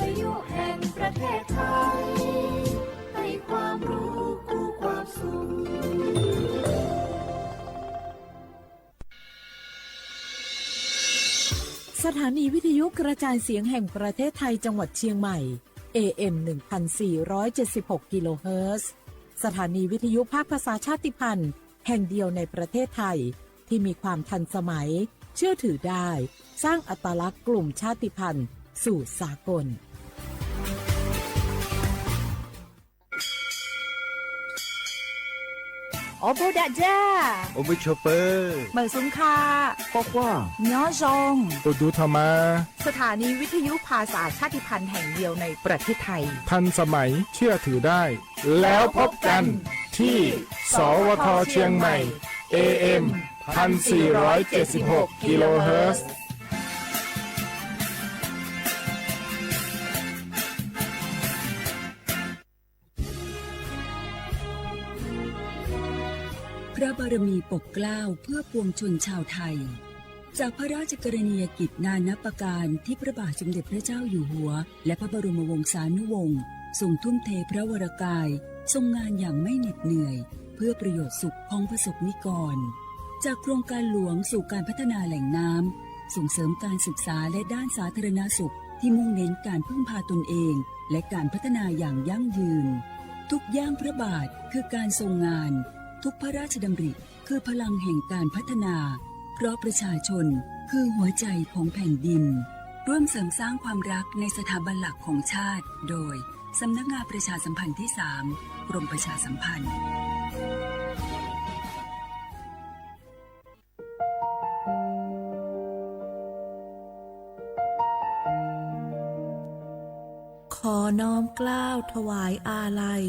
ทยุแห่งประเทศไทย ให้ความรู้คู่ความสุข สถานีวิทยุกระจายเสียงแห่งประเทศไทยจังหวัดเชียงใหม่ เอ เอ็ม หนึ่งพันสี่ร้อยเจ็ดสิบหก กิโลเฮิรตซ์ สถานีวิทยุภาคภาษาชาติพันธุ์แห่งเดียวในประเทศไทย ที่มีความทันสมัย เชื่อถือได้ สร้างอัตลักษณ์กลุ่มชาติพันธุ์สู่สากล Ua pug dam ja, ua pug chua pawg, mawm xoo kha, quaj quaj, nyob zoo, ua dub tho mas. สถานีวิทยุภาษาชาติพันธุ์แห่งเดียวในประเทศไทย ทันสมัย เชื่อถือได้ แล้วพบกันที่ สวท เชียงใหม่ เอ เอ็ม พันสี่ร้อยเจ็ดสิบหก กิโลเฮิรตซ์ พระบารมีปกเกล้าเพื่อปวงชนชาวไทย จากพระราชกรณียกิจนานับประการที่พระบาทสมเด็จพระเจ้าอยู่หัว และพระบรมวงศานุวงศ์ทรงทุ่มเทพระวรกายทรงงานอย่างไม่เหน็ดเหนื่อย เพื่อประโยชน์สุขของประสบนิกร จากโครงการหลวงสู่การพัฒนาแหล่งน้ำ ส่งเสริมการศึกษาและด้านสาธารณสุขที่มุ่งเน้นการพึ่งพาตนเอง และการพัฒนาอย่างยั่งยืน ทุกย่างพระบาทคือการทรงงาน ทุกพระราชดำริคือพลังแห่งการพัฒนา เพราะประชาชนคือหัวใจของแผ่นดิน ร่วมเสริมสร้างความรักในสถาบันหลักของชาติ โดย สำนักงานประชาสัมพันธ์ที่สาม กรมประชาสัมพันธ์ ขอน้อมเกล้าถวายอาลัย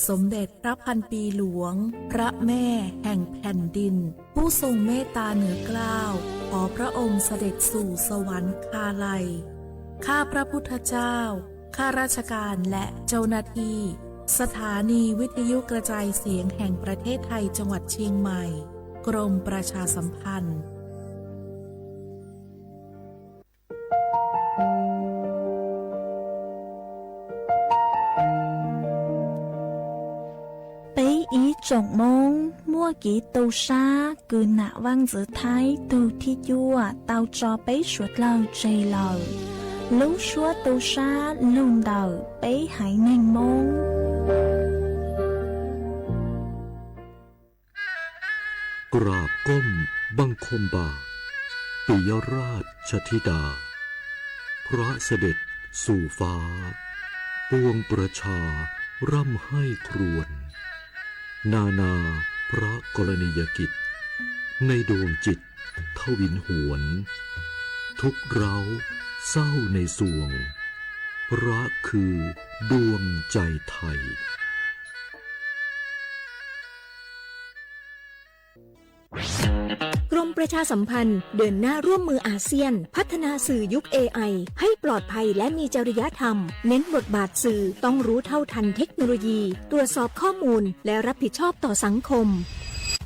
สมเด็จพระพันปีหลวง พระแม่แห่งแผ่นดิน ผู้ทรงเมตตาเหนือเกล้า ขอพระองค์เสด็จสู่สวรรคาลัย ข้าพระพุทธเจ้า ข้าราชการและเจ้าหน้าที่ สถานีวิทยุกระจายเสียงแห่งประเทศไทยจังหวัดเชียงใหม่ กรมประชาสัมพันธ์ Peb ib tsoom Hmoob muaj kev tu sab kws nam vaj ntxwv Thaib tug thib cuaj tau tso peb suav dlawg tseg lawm. Lub suab tu sab lug ntawm peb haiv neeg Hmoob. กราบก้มบังคมบาท ปิยราชธิดา พระเสด็จสู่ฟ้า ปวงประชาร่ำไห้ครวญ นานาพระกรณียกิจ ในดวงจิตทวินหวน ทุกข์ร้าวเศร้าในสวง พระคือดวงใจไทย กรมประชาสัมพันธ์เดินหน้าร่วมมืออาเซียน พัฒนาสื่อยุค เอไอ ให้ปลอดภัยและมีจริยธรรม เน้นบทบาทสื่อต้องรู้เท่าทันเทคโนโลยี ตรวจสอบข้อมูล และรับผิดชอบต่อสังคม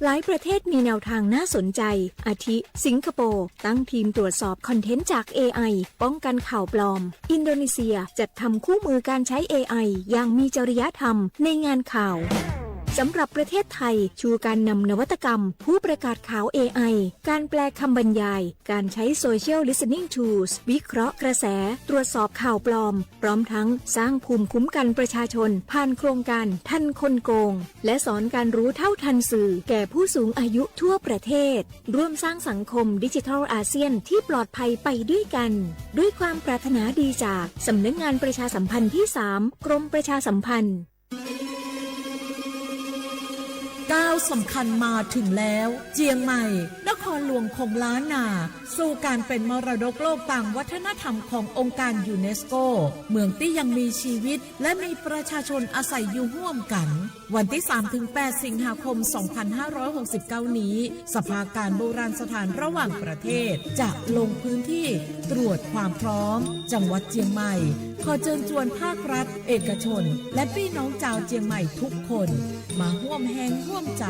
หลายประเทศมีแนวทางน่าสนใจ อาทิ สิงคโปร์ ตั้งทีมตรวจสอบคอนเทนต์จาก เอไอ ป้องกันข่าวปลอม อินโดนีเซียจัดทำคู่มือการใช้ เอไอ อย่างมีจริยธรรมในงานข่าว สำหรับประเทศไทย ชูการนำนวัตกรรม ผู้ประกาศข่าว เอไอ การแปลคำบรรยาย การใช้ Social Listening Tools วิเคราะห์กระแส ตรวจสอบข่าวปลอม พร้อมทั้งสร้างภูมิคุ้มกันประชาชน ผ่านโครงการทันคนโกง และสอนการรู้เท่าทันสื่อแก่ผู้สูงอายุทั่วประเทศ ร่วมสร้างสังคมดิจิทัลอาเซียนที่ปลอดภัยไปด้วยกัน ด้วยความปรารถนาดีจากสำนักงานประชาสัมพันธ์ที่สาม กรมประชาสัมพันธ์ ก้าวสำคัญมาถึงแล้ว เจียงใหม่ นครหลวงของล้านนา สู่การเป็นมรดกโลกตามวัฒนธรรมขององค์การยูเนสโก เมืองที่ยังมีชีวิต และมีประชาชนอาศัยอยู่ร่วมกัน วันที่สามถึงแปดสิงหาคมสองพันห้าร้อยหกสิบเก้านี้ สภาการโบราณสถานระหว่างประเทศ จะลงพื้นที่ตรวจความพร้อม จังหวัดเจียงใหม่ ขอเชิญชวนภาครัฐ เอกชน และพี่น้องชาวเจียงใหม่ทุกคน มาร่วมแฮงร่วมใจ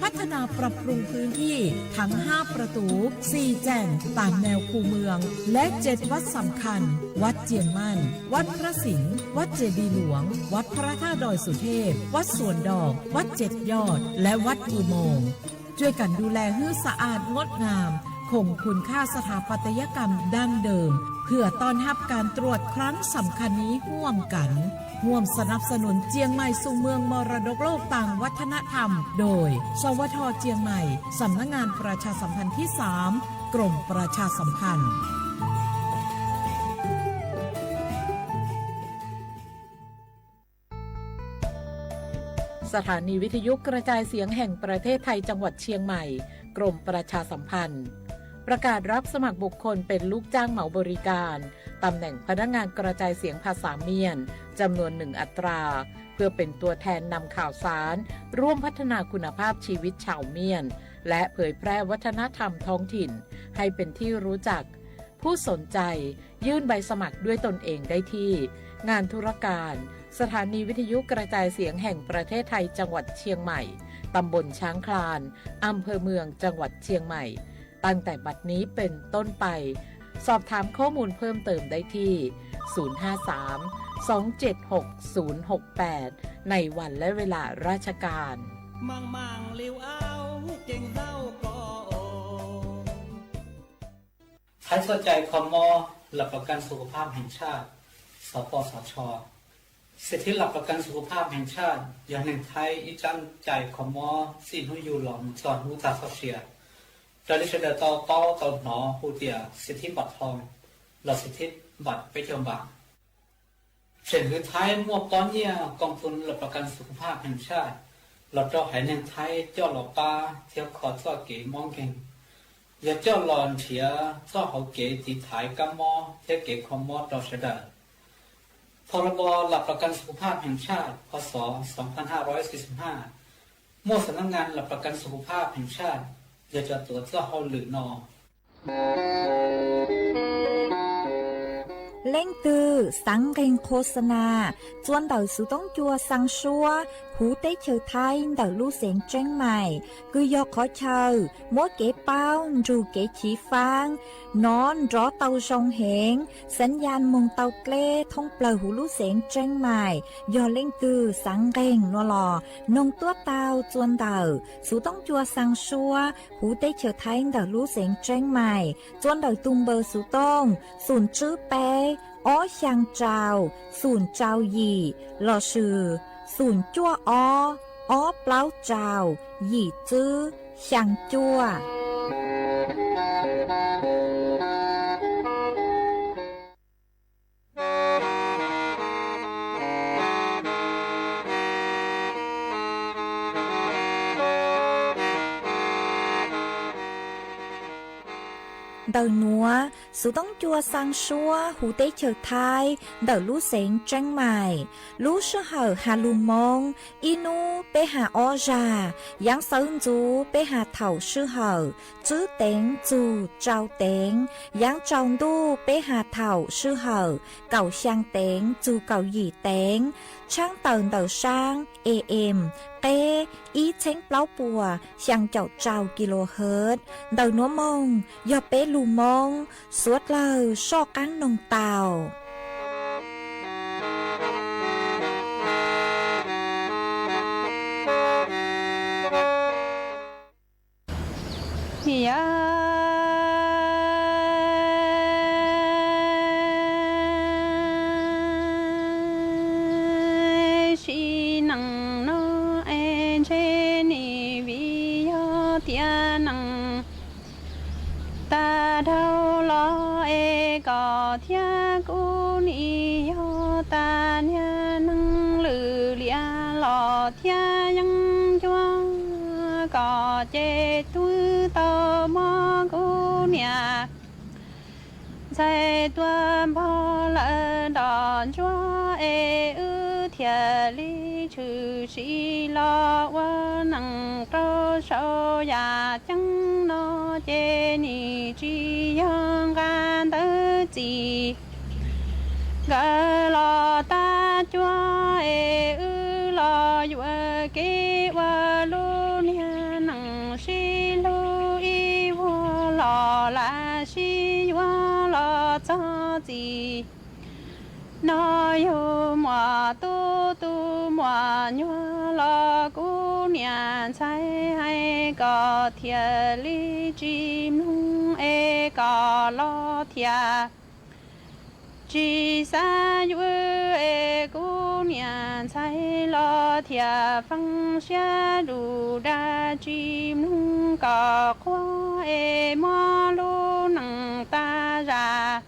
พัฒนาปรับปรุงพื้นที่ทั้งห้า ประตู สี่แจ่มตามแนวคูเมือง และเจ็ดวัดสำคัญ วัดเจียงมั่น วัดพระสิงห์ วัดเจดีย์หลวง วัดพระธาตุดอยสุเทพ วัดสวนดอก วัดเจ็ดยอด และวัดอุโมงค์ ช่วยกันดูแลให้สะอาดงดงาม คงคุณค่าสถาปัตยกรรมดั้งเดิม เพื่อต้อนรับการตรวจครั้งสำคัญนี้ร่วมกัน ร่วมสนับสนุนเจียงใหม่สู่เมืองมรดกโลกตามวัฒนธรรม โดย สวท เจียงใหม่ สำนักงานประชาสัมพันธ์ที่สาม กรมประชาสัมพันธ์ สถานีวิทยุกระจายเสียงแห่งประเทศไทยจังหวัดเชียงใหม่ กรมประชาสัมพันธ์ ประกาศรับสมัครบุคคลเป็นลูกจ้างเหมาบริการ ตำแหน่งพนักงานกระจายเสียงภาษาเมียน จำนวนหนึ่งอัตรา เพื่อเป็นตัวแทนนำข่าวสาร ร่วมพัฒนาคุณภาพชีวิตชาวเมียน และเผยแพร่วัฒนธรรมท้องถิ่น ให้เป็นที่รู้จัก ผู้สนใจยื่นใบสมัครด้วยตนเองได้ที่ งานธุรการ สถานีวิทยุกระจายเสียงแห่งประเทศไทยจังหวัดเชียงใหม่ ตำบลช้างคลาน อำเภอเมืองจังหวัดเชียงใหม่ ตั้งแต่บัดนี้เป็นต้นไป สอบถามข้อมูลเพิ่มเติมได้ที่ ศูนย์ห้าสาม สองเจ็ดหก ศูนย์หกแปด ในวันและเวลาราชการ Thaib txoj cai kho mob หลักประกันสุขภาพแห่งชาติ สปสช. สิทธิหลักประกันสุขภาพแห่งชาติ yog neeg Thaib ib tsab cai kho mob txij hnub yug los mus txog hnub tag txoj sia. Raws li sawv daws tau paub tau hnov hu tias สิทธิบัตรทอง los สิทธิบัตรเป๊กเจอร์บาท. Tseem hwv Thaib muaj pob nyiaj กองทุนหลักประกันสุขภาพแห่งชาติ los rau haiv neeg Thaib coj los pab thiab kho txoj kev mob nkeeg, yog coj los nrhiav txoj hauv kev tiv thaiv kab mob thiab kev kho mob rau sawv daws. พรบหลักประกันสุขภาพแห่งชาติ พ.ศ. สองพันห้าร้อยสี่สิบห้า muaj สำนักงานหลักประกันสุขภาพแห่งชาติ yog cov tuav txoj hauj lwm no. Leej twg xaav nqeeg qhua xa nas txua ntawm xuv toob cua xaa suab huv teb chaws Thaib ntawm lub xeev Tseeb Mais, kws yog qhov chaw muab kev paub nrug kev chiv faab nov nrov tau zoo heev, xav yas moog tau dleb thoob plawg huv lub xeev Tseeb Mais. Yog leej twg xaav nqeeg nuav los noog tuab tau txua ntawm xuv toob cua xaa suab huv teb chaws Thaib ntawm lub xeev Tseeb Mais txua ntawm tug npawb xuv tooj xoom tswb peb ob xyaa rau xoom rau yim lossis xoom cuaj ob ob plaub rau yim tswb xyaa cuaj. Ntawm nuav, xuv toob cua xaa suab huv teb chaws Thaib ntawm lub xeev Tseeb Mais. Lub sij hawm has lug Moob, ib nub peb has ob zag, yaav xawv ntxuv peb has thaum sij hawm tswb teev txug rau teev, yaav tsaus ntuj peb has thaum sij hawm kaum xyaa teev txug kaum yim teev. Tshaab tawm ntawm saab A M qeb ib txheeb plaub puas xyaa caum rau kilohertz. Ntawm nuav moog yog peb lug Moob, suav dlawg soj qaab noog tau. Yog sib neej no es ntshe nim vim yog tias neej tag dhau los es koj thiab kuv nim yog tag niag neeg lwm liam los thiab yeeb ncuab, koj ces twb tau mob kuv niam ntxhais tuag npog lawm nrom ntsuab es wb thiaj li tshwm sim los ua neej rau saum yam ceeb no ces nim tsis yog nqa ntawv txim nkawd los tag cuag es wb los yuav kev ua lub niag neej sib hlub ib vuag. txiv. No yug muam tub tu muam nyuag los kuv niam ntxhais hais kom thiaj li tsis mloog es kom los thiaj tsis xav yuav es kuv niam ntxhais los thiaj feeb siab lus dag tsis mloog kom qhuav es muab lub neej tag zam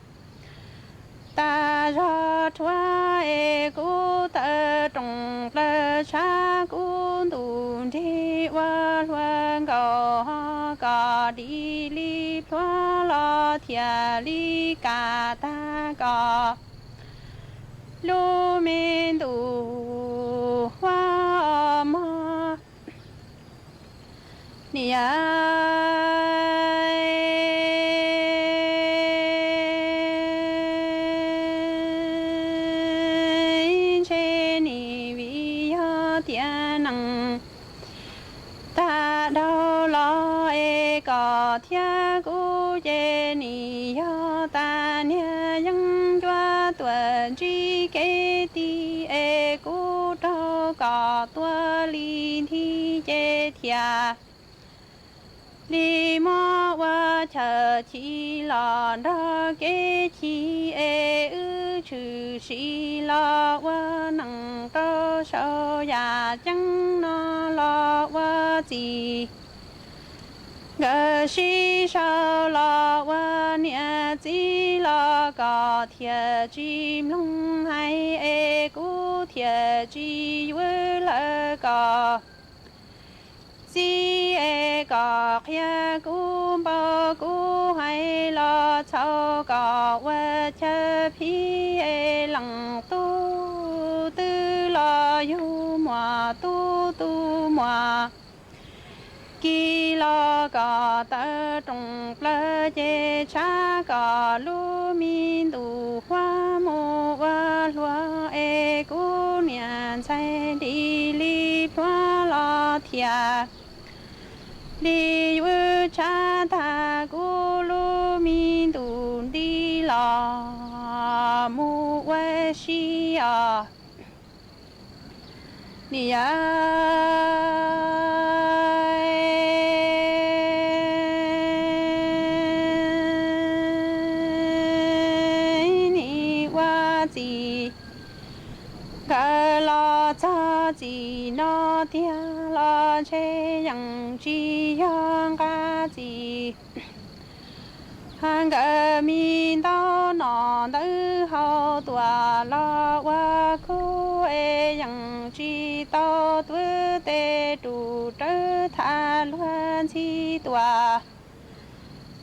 tag zog rhuav es kuv tawv rooj plaws tshav kuv ntuj nrig ua hluas nkaus ho kom dim li plhuav los thiaj li kam tag kom lub me ntuj huab mog. Niam, ntshe nim vim yog tiam neej tag dhau los es kom thiab kuv ces nim yog tas niag yeeb ncuab tuaj ntsib kev ti es kuv raug kom tuaj li nthi ces thiaj li muab ua chaw chim los nrog kev chim es wb tshwm sim los ua neej rau saum yam ceeb no los ua txij nkawm sib sau los ua niam txiv los kom thiaj tsis mloog hais es kuv thiaj tsis yuav lawv kom txiv es kom qhia kuv npaum kuv hais los txhaum kom ua chaw phim es leej tub twg los yug muam tub tu muam kis los kom tawv rooj plaws ces tshav kom lub me ntuj huab mus ua hluas es kuv niam ntxhais dim li plhuav los thiaj li yuav tshav tag kuv lub me ntuj nti los mus ua si os. Niam, nim ua txij nkawm los txog txij no tiag los ntshe yeej tsis yog nqa txij nkawm me ntau no ntawd hauv tuaj los ua khub es yeej tsis tau tuav tes rus rawv tham luag ntxhi tuaj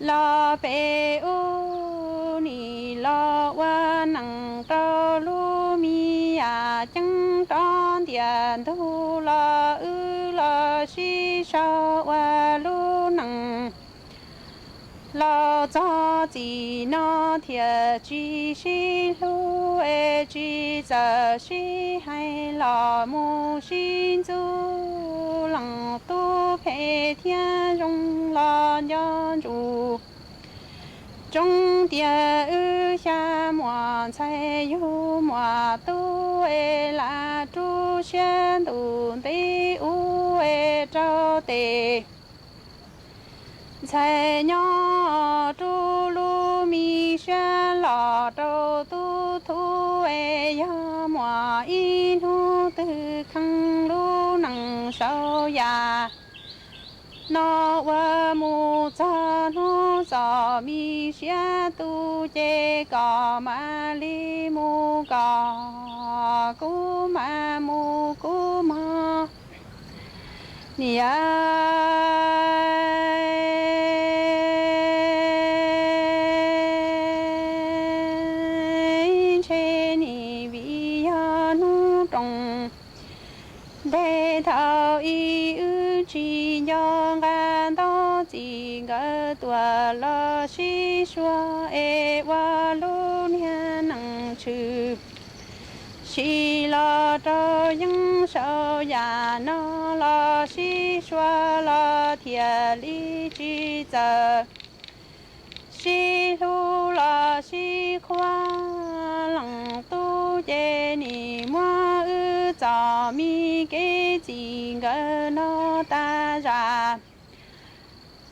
los pem ub nim los ua neej rau lub me yam ceeb rov ntiaj ntug los wb los sib sau ua lub neej. Los txog txij no thiaj tsis sib hlub es tsis txawj sib hais los mus sib ntxub leej tub phem thiab zoo los nco ntsuj. Tsoo tias wb xya muam ntxhais yug muam tub es lam rub siab ntuj ntev ub es rau tes ntxhais nyob rub lub me siab los rau tub thub es yog muaj ib hnub twg kheev lub neej saum yam no ua mus txog hnub txoj me siab tu ces kom mam li mus kom kuv mam mus kuv mog. Niam, ntshe nim vim yog hnub rooj ntev thaum ub wb tsis nco nqa ntau txij nkawm tuaj los sib suav es ua lub niag neej tshwm sim los rau yeeb saum yam no los sib suav los thiaj li tsis txawj sib hlub Los sib qhuab leej tub ces nim muab wb txom me kev txim nkawd no tag zam.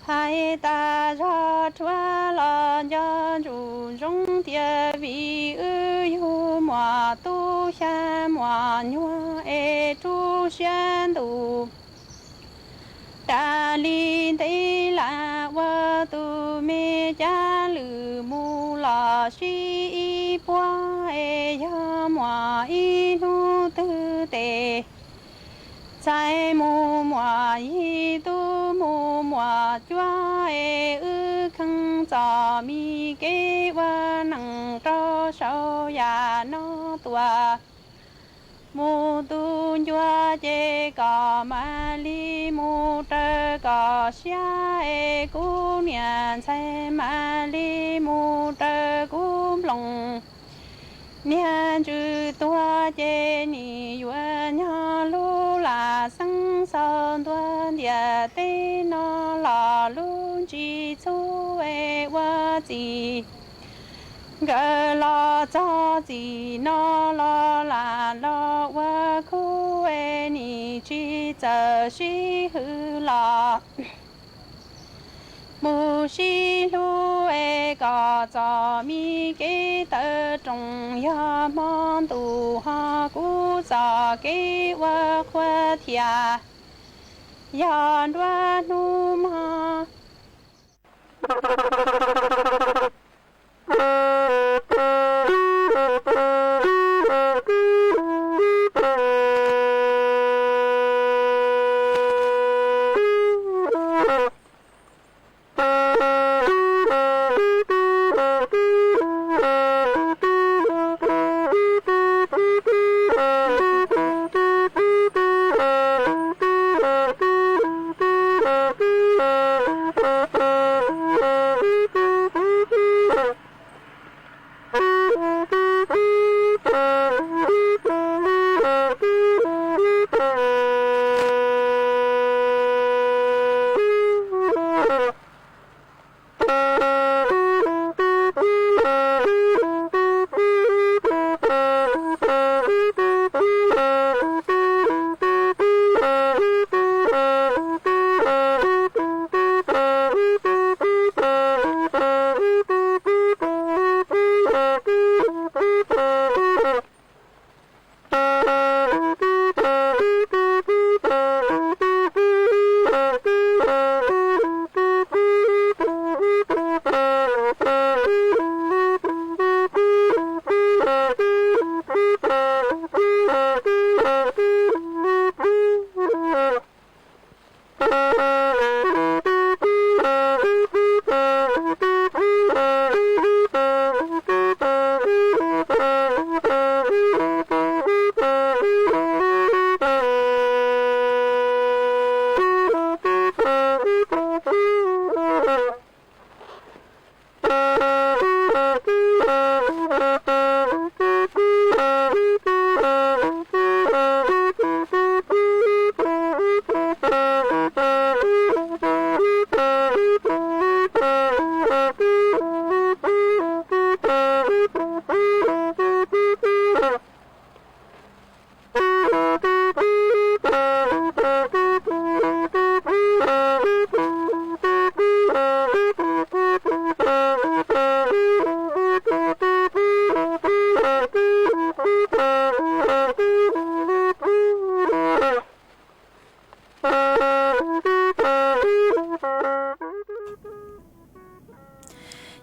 Hais tas zog rhuav los nco ntsuj zoov tias vim wb yug muam tub xya muam nyuag es rub siab ntuj. Cas li ntev lam ua tus me cab lwm mus los sib ib puag es yog muaj ib hnub twg tes txais mus muaj yig tub mus muaj cuab es wb kheev txom me kev ua neej rau saum yam no tuaj. Mus tu ncua ces kom mam li mus raws kom siab es kuv niam ntxhais mam li mus raws kuv nploos. Niag ntsws tuag ces nim yuav nyog lub lam xeeb xaus ntua ntiaj teb no los lub ntsis txhub es ua txim. Nkawd los txog txim no los lam los ua khub es nim tsis txawj sib hwm los mus sib hlub es kom txom me kev tawm rooj yog hmo ntuj ho kuv txoj kev ua qhua thiab yog nruab hnub mog.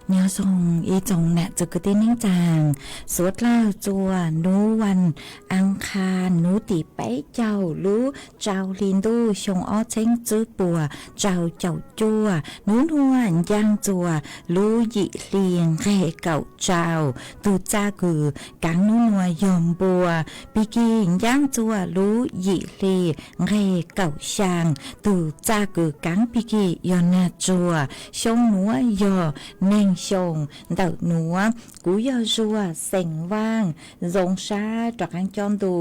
Nyob zoo ib tsoom nam txiv kwv tij neej tsaa, suav dlawg txuas nub vas aas qha nub tim peb caug lub rau hli ntuj xyoo ob txheeb tswb puas rau caum cuaj, nub nuav ncaaj txuas lub yim hli nqeg kaum rau. Tug txaj kws kaav nub nuav yog npua. Pig kig ncaaj txuas lub yim hli nqeg kaum xyaa. Tug txaj kws kaav pig kig yog nag tsuag. Xyoo nuav yog neeg xyoo. Koos ntawm nuav. Kuv yog Zuag xeem Vaaj, zoo sab rov qaab coj ntu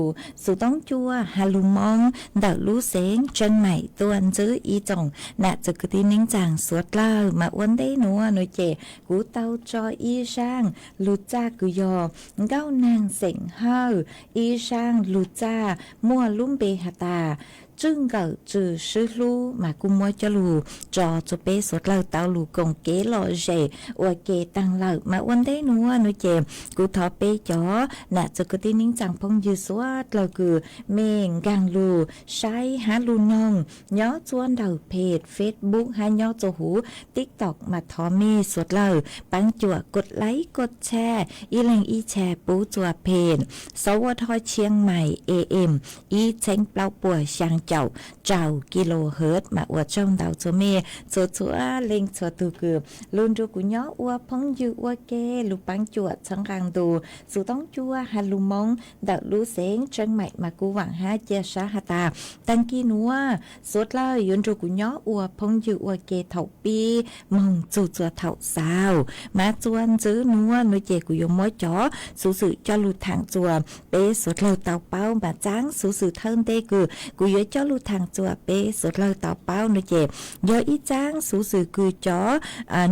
xuv toob cua has lug Moob ntawm lub xeev Tseem Maim tuaj ntsib ib tsoom nam txiv kwv tij neej tsaa suav dlawg. Mas ua ntej nuav nuav ces kuv tau tso ib zaaj lug txaj kws yog Nkauj Naag xeem Hawj ib zaaj lug txaj muaj lub npe has tas Tswj Nkawm Tswm Swb Hlub, mas kuj muab coj lug tso rua peb suav dlawg tau lug koom kev lom zem ua ke taag lawm. Mas ua ntej nuav nuav ces kuv thov peb cov nam txiv kwv tij neej tsaa phooj ywg suav dlawg kws mej nkaag lug saib hab lug noog nyob txuas ntawm page Facebook hab nyob txuas huv TikTok mas thov mej suav dlawg paab cuam kos like kos share ib leeg ib share pub txuas page Sav Ua Thoj Tshiab Mais A M ib txheeb plaub puas xyaa caum rau kilohertz. Mas ua tsaug ntau txhua mej txhua txhua leej txhua tug kws lug nrug kuv nyob ua phooj ywg ua ke lug paab cuam txhawb nqaa ntu xuv toob cua has lug Moob ntawm lub xeev Tseem Maim. Mas kuv vaam hab cia sab has tas taag kis nuav suav dlawg yuav nrug kuv nyob ua phooj ywg ua ke thaum pib moog txug txuas thaum xaus. Mas txuas ntxiv nuav nuav ces kuv yuav muab cov xuv xwm coj lug thaam txuas peb suav dlawg tau paub. Mas txaab xuv xwm thawj ntej kws kuv yuav coj lug thaam txuas peb suav dlawg tau paub nuav ces yog ib txaab xuv xwm kws cov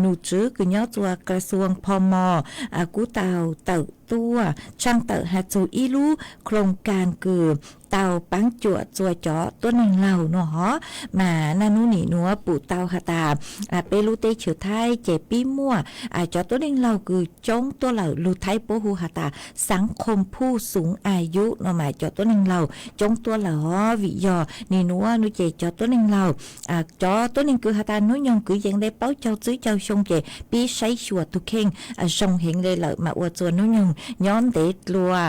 num tswv kws nyob txuas kas xuas pho mos kuj tau tawm tuaj tshaaj tawm has txug ib lub khloos kas kws tau paab cuam txuas cov tuab neeg laug nuav hov. Mas naj nub nim nuav pum tau has tas peb lub teb chaws Thaib ces pib muaj cov tuab neeg laug kws coob tuaj lawm, lug Thaib puab hu has tas xaav khoom phuj xoov a yub no mas cov tuab neeg laug coob tuaj lawm hov. Vim yog nim nuav nuav ces cov tuab neeg laug, cov tuab neeg kws has tas nub nyoog kwv yees le paub caug txwb caug xyoo ces pib saib xyuas tug kheej zoo heev le lawm mas ua txuas nub nyoog nyob ntev dlua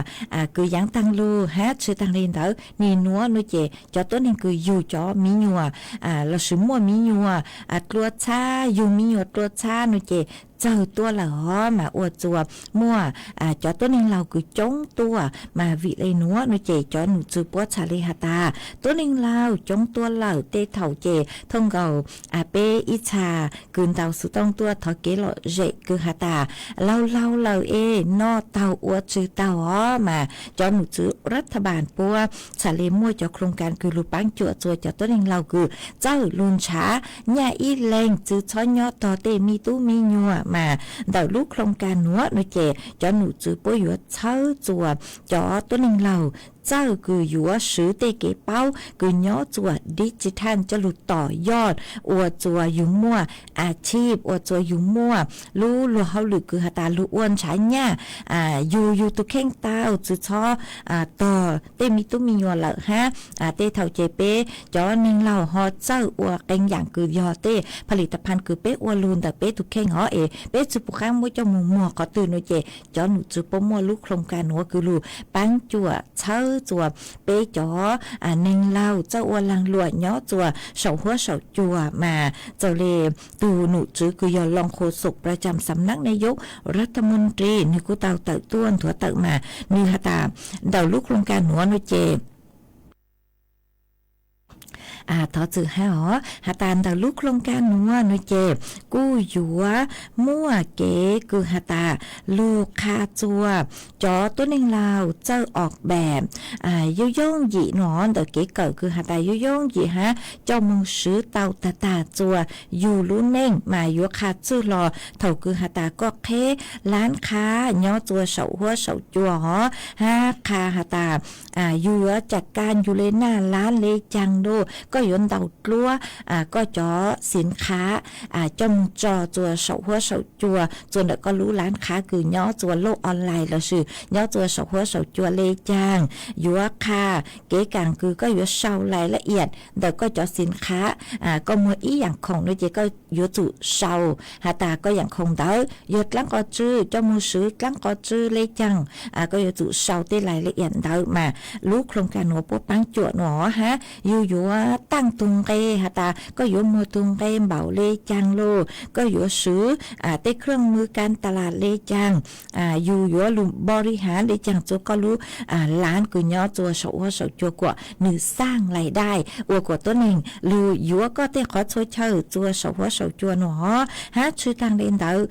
kws yaav taag lug hab tsi taag le ntawd. Nim nuav nuav ces cov tuab neeg kws yug cov miv nyuas lossis muaj miv nyuas dlua txhab, yug miv nyuas dlua txhab nuav ces txawg tuaj lawm hov. Mas ua txuas muaj cov tuab neeg laug kws coob tuaj. Mas vim le nuav nuav ces cov num tswv puab txhaj le has tas tuab neeg laug coob tuaj lawm tej thaum ces thooj nkaus peb ib txha kws ntau xuv tooj tuaj thov kev lom zem kws has tas laug laug lawm es noj taug ua tswv taug hov. Mas cov num tswv ras tha npas puab txhaj le muaj cov khloos kas kws lug paab cuam txuas cov tuab neeg laug kws txawj lug nrhav nyaj ib leeg txwv txhob nyob tog tej miv tub miv nyuas. Mas ntawm lub khloos kas nuav nuav ces cov num tswv puab yuav txhawb txuas cov tuab neeg laug txawj kws yuav swv tej kev paub kws nyob txuas digital coj lug tom yoj ua txuas yug muaj a chij, ua txuas yug muaj lub luag hauj lwm kws has tas lug ua nrhav nyaj, yug yug tug kheej tau txwv txhob tog tej miv tub miv nyuas lawm hab. Tej thaum ces peb cov neeg laug ho txawj ua qee yaam kws yog tej pha lis tas phan kws peb ua lug ntawm peb tug kheej hov es peb tsi pum qaab muab coj moog muag qhov twg nuav ces cov num tswv puab muaj lub khloos kas nuav kws lug paab cuam txhawb txuas peb cov neeg laug txawj ua laag luam nyob txuas saum huab saum cua. Mas txawm le tug num tswv kws yog รองโฆษกประจำสำนักนายกรัฐมนตรี nwg kuj tau tawm tuaj nthuav tawm mas nwg has tas ntawm lub khloos kas nuav nuav ces thov txwm hab os, has tas ntawm lub khloos kas nuav nuav ces kuj yuav muaj kev kws has tas lug qha txuas cov tuab neeg laug txawj ua npaam yooj yooj yim nuav ntawm kev kawm kws has tas yooj yooj yim hab coj moog swv tau tag tag txuas yug lub neej. Mas yuav qha txwj hlo thaum kws has tas koj qheb laab qhab nyob txuas saum huab saum cua hov, hab qha has tas yug yuav cam kas yug le naj laab le caag lug, koj yuav ntaus dluab koj cov xim qhab coj moog tso txuas saum huab saum cua txuas ntawm koj lub laab qhab kws nyob txuas lub online lossis nyob txuas saum huab saum cua le caag. Yuav qha kev kaam kws koj yuav sau lais lab iam ntawm koj cov xim qhab, koj muag ib yaam khoom nuav ces koj yuav tsum sau has tas koj yaam khoom ntawd yog dlaab qhov tswv, coj moog swv dlaab qhov tswv le caag, koj yuav tsum sau tej lais lab iam ntawd. Mas lub khloos kas nuav puab paab cuam nuav hab yug yuav taaj tug nqe has tas koj yuav muag tug nqe npaum le caag lug, koj yuav swv tej khwj mws kas tas las le caag, yug yuav lug npo li has le caag rua koj lub laav kws nyob rua saum huab saum cua kuas nwg xaaj lais dai ua kuas tuab neeg lug yuav koj tej qhov txhua chaw rua saum huab saum cua nuav hab tshwj taag le ntawd.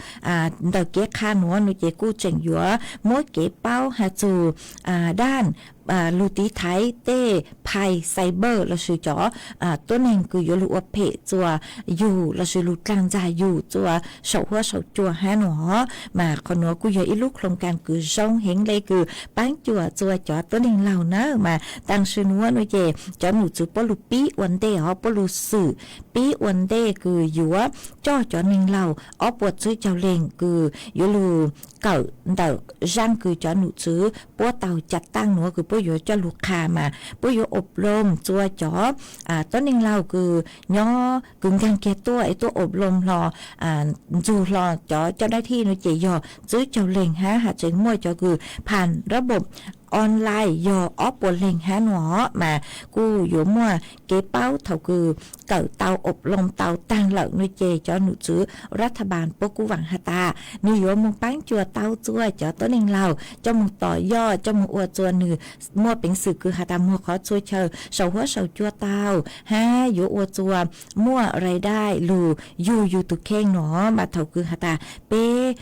Ntawm kev qha nuav nuav ces kuj tseem yuav muab kev paub has txug daaj lug tiv thaiv tej phais cyber lossis cov tuab neeg kws yuav lug ua phem rua yug lossis lug dlaag ntxag yug rua saum huab saum cua hab nuav hov. Mas qhov nuav kuj yog ib lub khloov kas kws zoo heev le kws paab cuam rua cov tuab neeg laug na. Mas taam sim nuav nuav ces cov num tswv puab lug pib ua ntej hov, puab lug xwm pib ua ntej kws yuav coj cov neeg laug ob puas tsib caug leeg kws yuav lug kawm ntawm zaaj kws cov num tswv puab tau ca taaj nuav kws puab yuav coj lug qha mas puab yuav ob loog rua cov tuab neeg laug kws nyob kws nkaag kiag tuaj es tuaj ob loog hlo ntxug hlo cov coj dab thij nuav ces yog tsib caug leeg hab has tseem muaj cov kws phas rab npaum online yog ob puas leeg hab nuav hov. Mas kuj yuav muaj kev paub thaum kws kawm tau ob loog tau taag lawm nuav ces cov num tswv rab tha npas puab kuj vaam has tas nwg yuav moog paab cuam tau rua cov tuab neeg laug coj moog tos yoj coj moog ua rua nwg muaj peev xwm kws has tas muag qhov txhua chaw saum huab saum cua tau hab yuav ua rua muaj lais dai lug yug yug tug kheej nuav. Mas thaum kws has tas peb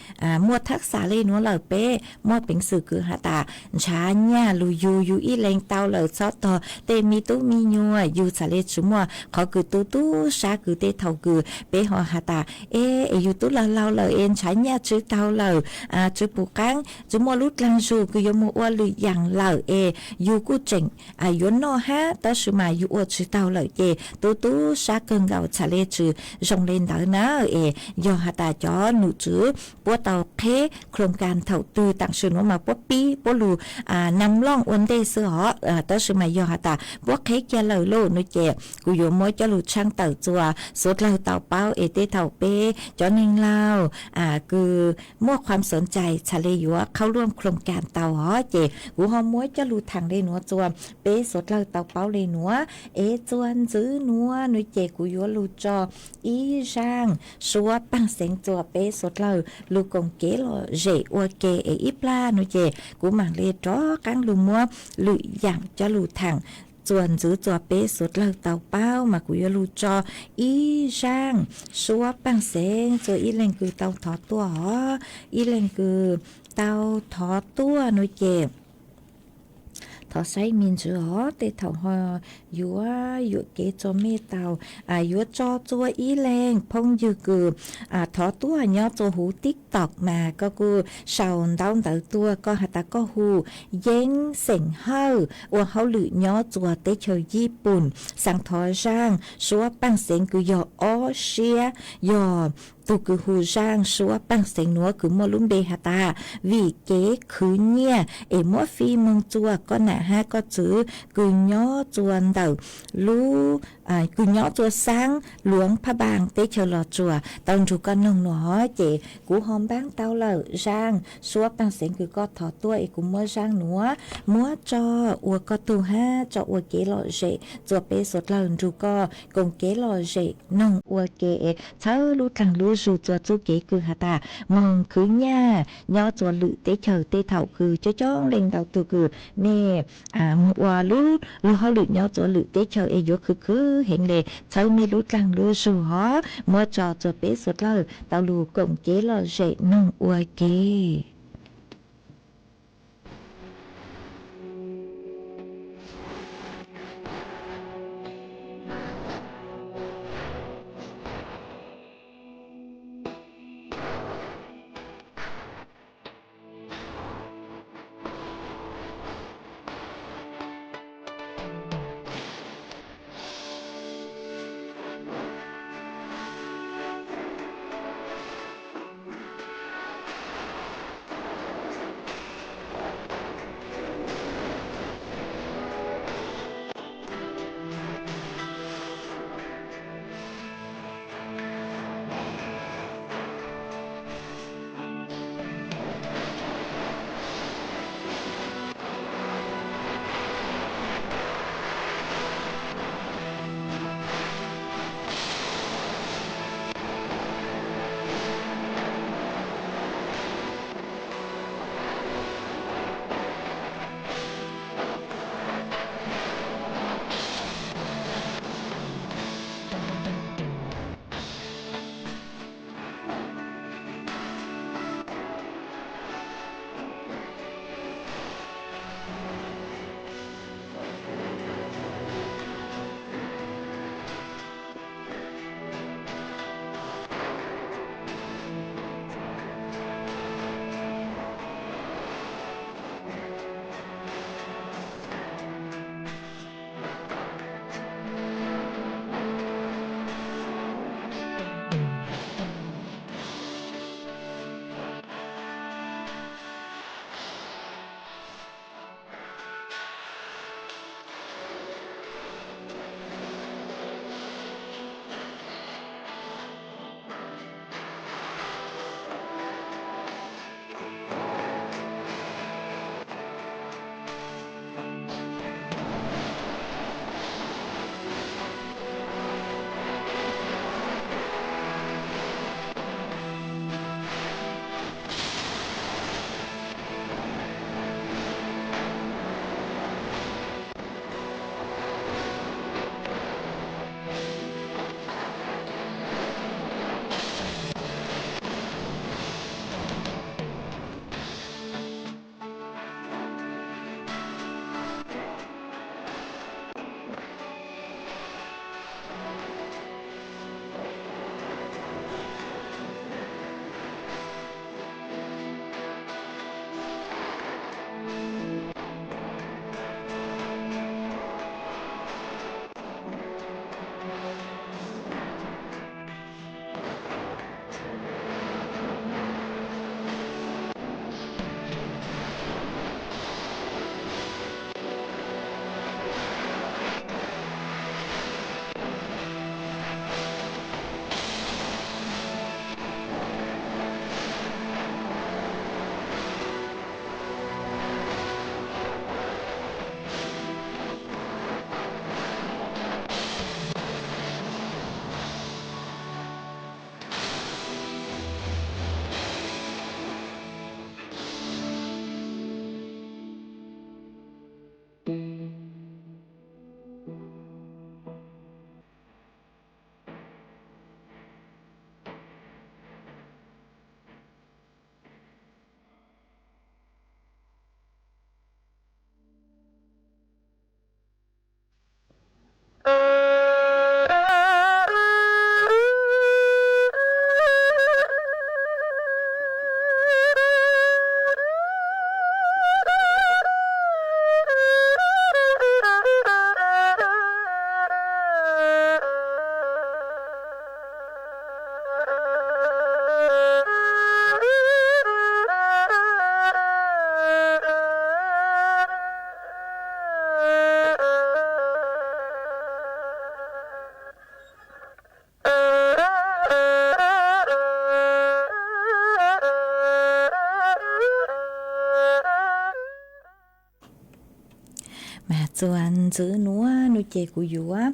muaj thab xas le nuav lawm peb muaj peev xwm kws has tas nrhav nyaj lug yug yug ib leeg tau lawm txhob tog tej me tub me nyuam yug txhad le tsi muaj qhov kws tu tub sab kws tej thaum kws peb ho has tas es es yug tub laug laug lawm es nrhav nyaj tsi tau lawm, tsi pum qaab tsi muaj lub dlaag zug kws yuav moog ua lwm yaam lawm es yug kuj tseem yuav noj hab tab sis mas yug ua tsi tau lawm ces tu tub sab kawg nkaus txhad le tsi zoo le ntawd na. Es yog has tas cov num tswv puab tau qheb khloov kas thaum twg taam sim nuav mas puab pib puab lug nam looj ua ntej xwb hov, tab sis mas yog has tas puab qheb kiag lawm lauj nuav ces kuv yuav muab coj lug tshaaj tawm rua suav dlawg tau paub es tej thaum peb cov neeg laug kws muaj khuam xoob cai txhad le yuav qhauv luaj khloov kas tau hov ces kuv ho muab coj lug thaam le nuav rua peb suav dlawg tau paub le nuav. Es rua ntxiv nuav nuav ces kuv yuav lug tso ib zaaj suab paaj xeev rua peb suav dlawg lug koom kev lom zem ua ke es ib plag nuav ces kuv maam le rov qaab lug muab lwm yaam coj lug thaam rua ntxiv rua peb suav dlawg tau paub. Mas kuv yuav lug tso ib zaaj suab paaj xeev rua ib leeg kws tau thov tuaj hov, ib leeg kws tau thov tuaj nuav ces thov saib me ntsis hov tej thaum ho yuav yuam kev rua mej tau. Yuav tso rua ib leeg phooj ywg kws thov tuaj nyob rua huv TikTok mas koj kuj sau ntaub ntawv tuaj koj has tas koj hu Yeeb Xeem Hawj ua hauj lwm nyob rua teb chaws Yij Pum, xaav thov zaaj suab paaj xeev kws yog ob siab, yog tug kws hu zaaj suab paaj xeev nuav kws muaj lub npe has tas Vim Kev Khwv Nyiaj es muab fij moog rua koj nam hab koj txwv kws nyob rua ntawm lub kws nyob rua xaab Luav Phaj Npaas teb chaws Los Tsuas tau nrug koj noog nuav hov ces kuv ho npaab tau lawm zaaj suab paaj xeev kws koj thov tuaj es kuv muab zaaj nuav muab tso ua koj tug hab tso ua kev lom zem rua peb suav dlawg nrug koj koom kev lom zem noog ua ke es txhawb lub dlaag lub zug rua txuj kev kws has tas moog khwv nyaj nyob rua lwm teb chaws tej thaum kws coob coob leej ntau tug kws mej moog ua lub luag hauj lwm nyob rua lwm teb chaws es yuav khwv khwv heev le txhawb mej lub dlaag lub zug hov muab tso rua peb suav dlawg tau lug koom kev lom zem noog ua ke. Mas txuas ntxwv nuav nuav ces kuv yuav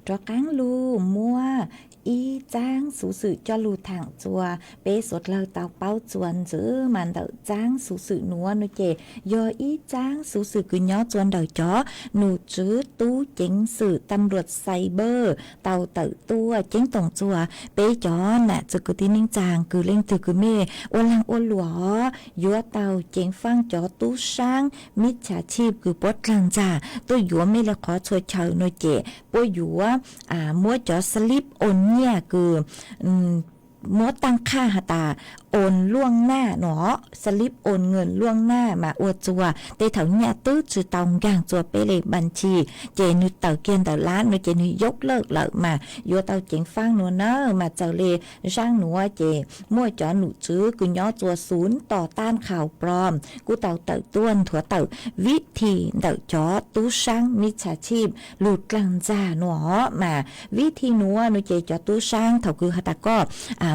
rov qaab lug muab ib txaab xuv xwm coj lug thaam txuas peb suav dlawg tau paub. Txuas ntxwv mas ntawm txaab xuv xwm nuav nuav ces yog ib txaab xuv xwm kws nyob txuas ntawm cov num tswv tub ceev xwm tam luas xais npawj tau tawm tuaj ceeb toom txuas peb cov nam txiv kwv tij neej tsaa kws leej twg kws mej ua laag ua luam yuav tau ceev faab cov tub saab mib txha tshib kws puab dlaag ntxag tuaj yuav mej le qhov txhua chaw nuav ces puab yuav muab cov slip oon nyiaj kws muab taaj qhaj has tas oon luaj naj nuav, slip oon nkaws luaj naj mas ua txuas tej thaum nyiaj twb tsi tau nkaag txuas peb le npas tshis ces nwg tawm kiag ntawm lab nuav ces nwg yauv lawm lawm mas yuav tau ceev faab nuav na. Mas txawm le zaaj nuav ces muaj cov num tswv kws nyob txuas xuv tom taaj khaus ploom kuj tau tawm tuaj nthuav tawm vib thi ntawm cov tub saab mib txha tshib lug dlaag ntxag nuav os. Mas vib thi nuav nuav ces cov tub saab thaum kws has tas koj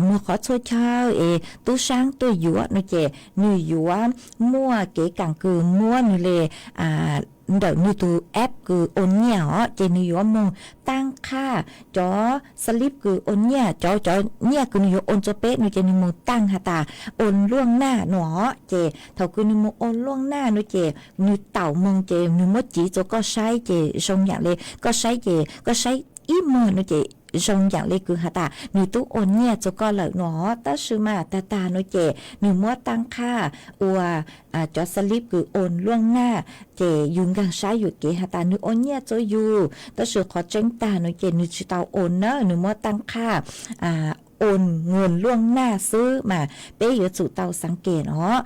muaj qhov txhua chaw es tub saab tuaj yuav nuav ces nwg yuav muaj kev kaam kws muab nwg le ntawm nwg tug app kws oon nyiaj os ces nwg yuav moog taaj qhaj cov slip kws oon nyiaj, cov cov nyiaj kws nwg yuav oon txuas peb nuav ces nwg moog taaj has tas oon luaj naj nuav os. Ces thaum kws nwg moog oon luaj naj nuav ces nwg taum moog ces nwg muab civ txuas koj saib ces zoo yaam le koj saib ces koj saib ib muag nuav ces zoo yaam le kws has tas nwg tub oon nyiaj txuas koj lawm nuav os. Tab sis mas taag taag nuav ces nwg muab taaj qhaj ua cov slip kws oon luaj naj ces yug nkaag saib yuam kev has tas nwg oon nyiaj txuas yug, tab sis qhov tseeb taag nuav ces nwg tsi tau oon na, nwg muab taaj qhaj oon nkaws luaj naj xwb mas peb yuav tsum tau xaav kem os.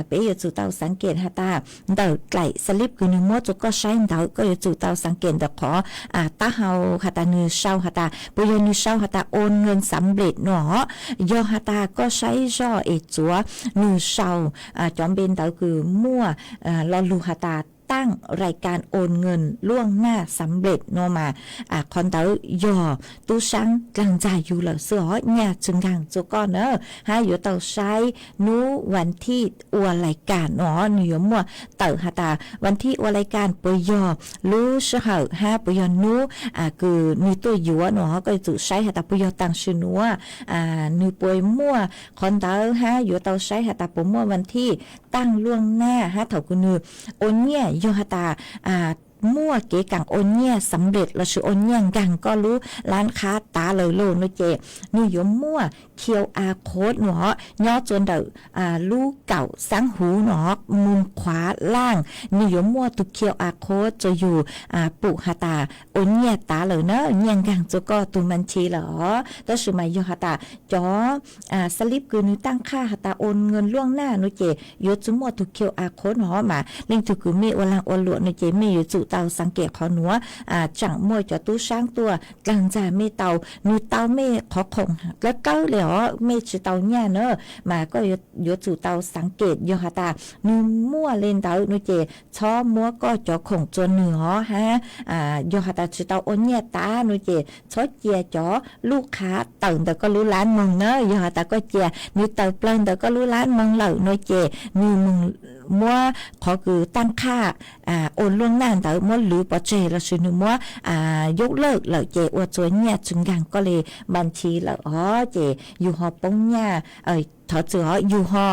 Peb yuav tsum tau xaav kem has tas ntawm dlaim slip kws nwg muab txuas koj saib ntawd koj yuav tsum tau xaav kem ntawm qhov taab hau has tas nwg sau has tas puas yog nwg sau has tas oon nkaws xav nplej nuav os. Yog has tas koj saib zoj es txuav nwg sau cov npe ntawd kws muaj lo lug has tas taaj rai kaas oon nkaws luaj naj xav nplej nuav mas qhov ntawd yog tub saab dlaag ntxag yug lawm xwb os, nyiaj tsi nkaag txuas koj na. Hab yuav tau saib nub vas thij ua lais kaas nuav os, nwg yuav muaj tawm has tas vas thij ua lais kaas puas yog lub sij hawm hab puas yog nub kws nwg tuaj yuav nuav os. Koj yuav tsum saib has tas puas yog taag sim nuav nwg puas muaj qhov ntawd hab yuav tau saib has tas puas muaj vas thij taaj luaj naj hab thaum kws nwg ua nyiaj yog has tas muaj kev kaam ua nyiaj xav nplej lossis ua nyiaj nkaag koj lub lab qhab tav lawm lauj nuav ces nwg yuav muaj QR code nuav nyob txuas ntawm lub kaum xaab huv nuav mus qhuav laaj, nwg yuav muaj tug QR code txuas yug pum has tas ua nyiaj tav lawm na, nyiaj nkaag txuas koj tug mas ntshis lawm os. Tab sis mas yog has tas cov slip kws nwg taaj qhaj has tas oon nkaws luaj naj nuav ces yuav tsi muaj tug QR code nuav mas leej twg kws mej ua laag ua luam nuav ces mej yuav tsum tau xaav kem qhov nuav. Tsaam muaj cov tub saab tuaj dlaag ntxag mej tau, nwg tau mej qhov khoom dlawb dlawb le os, mej tsi tau nyiaj na, mas koj yuav tsum tau xaav kem. Yog has tas nwg muaj le ntawd nuav ces txhob muab koj cov khoom txuas nwg os hab yog has tas tsi tau ua nyiaj tav nuav ces txhob cia cov lub qhab tawm ntawm koj lub lab moog na. Yog has tas koj cia nwg tawm plawg ntawm koj lub lab moog lawm nuav ces nwg moog muab qhov kws taaj qhaj oon luaj naj ntawd muab lwv pov tseg lossis nwg muab yauv lawm lawm ces ua txuas nyiaj tsi nkaag koj le npas ntshis lawm os. Ces yug ho poob nyiaj, thov txim os, yug ho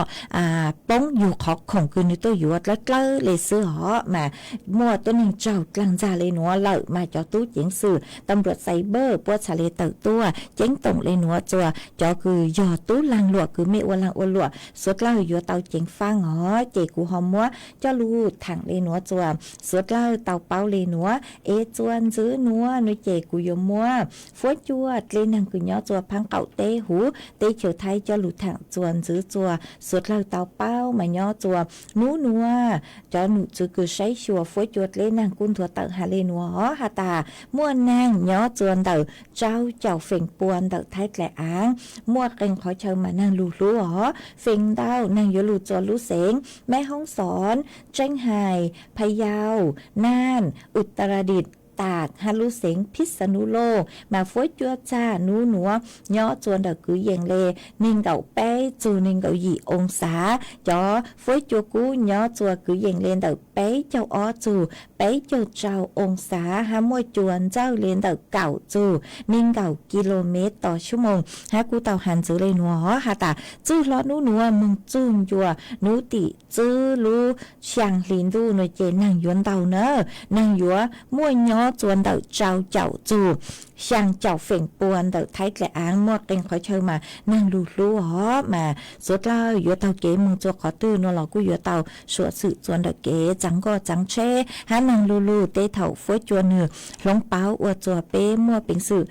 poob yug qhov khoom kws nwg tuaj yuav dlawb dlawb le xwb os. Mas muaj tuab neeg tsaug dlaag ntxag le nuav lawm mas cov tub ceev xwm tam luam xais npawj puab txhad le tawm tuaj ceeb toom le nuav txuas cov kws yog tub laag luam kws mej ua laag ua luam suav dlawg yuav tau ceev faab os. Ces kuv ho muab coj lug thaam le nuav txuas suav dlawg tau paub le nuav es txuas ntxwv nuav nuav ces kuv yuav muab fuab cua dle naag kws nyob txuas phaab qaum teb huv teb chaws Thaib coj lug thaam txuas ntxwv txuas suav dlawg tau paub mas nyob txuas nub nuav cov num tswv kws saib xyuas fuab cua dle naag kuj nthuav tawm has le nuav os has tas muaj naag nyob txuas ntawm tsau caum feem pua ntawm Thaib dlaim aav, muaj qee qhov chaw mas naag lug hlub os, feem ntau naag yuav lug txuas lub xeev Meb Hoob Xoob, Tseeb Hais, Pha Yau, Naj, Utaradit, Tam hab lub xeev Phij Xa Nub Loj. Mas fuab cua txag nub nuav nyob txuas ntawm kwv yees le neeg nkaum peb txug neeg nkaum yim oo xav, cov fuab cua kub nyob txuas kwv yees le ntawm peb caug ob txug peb caug rau oo xav hab muaj cua ntxawj le ntawm kaum txug nees nkaum kis lus mev tos xuab moos hab kuj tau has ntxiv le nuav has tas txwj hlo nub nuav moog txug ncua nub tim txwb lub xyaa hli ntuj nuav ces neeg yuav ntau na, neeg yuav muaj nyob txua ntawm rau caum txug xyaa caum feem pua ntawm Thaib dlaim aav muaj qee qhov chaw mas neeg lug hlub os mas suav dlawg yuav taug kev moog txua qhov twg nuav los kuj yuav tau suav xwm txua ntawm kev txaav nkoj txaav tsheb hab neeg lug lug tej thaum fuab cua nwg hloov pauv ua txua peb muaj peev xwm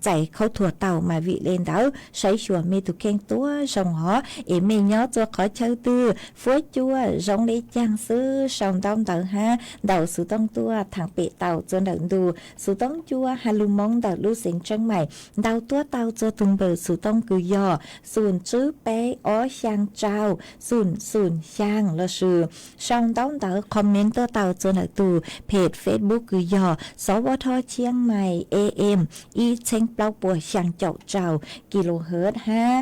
txais khaub thuas tau mas vim le ntawd saib xyuas mej tug kheej tuab zoo os es mej nyob txua qhov chaw twg fuab cua zoo le caag xwb sau ntaub ntawv hab ntaus xuv tooj tuaj thaam pem tau txua ntawm ntu xuv tooj cua has lug Moob ntawm lub xeev Tsheeb Maim ntaus tuaj tau txua tug npawb xuv tooj kws yog xum tswb peb ob xyaa rau xum xum xyaa lossis sau ntaub ntawv comment tuaj tau txua ntawm tug page Facebook kws yog Xov Vaj Thoj Tsheeb Maim A M ib txheeb plaub puas xyaa caum rau kilohertz hab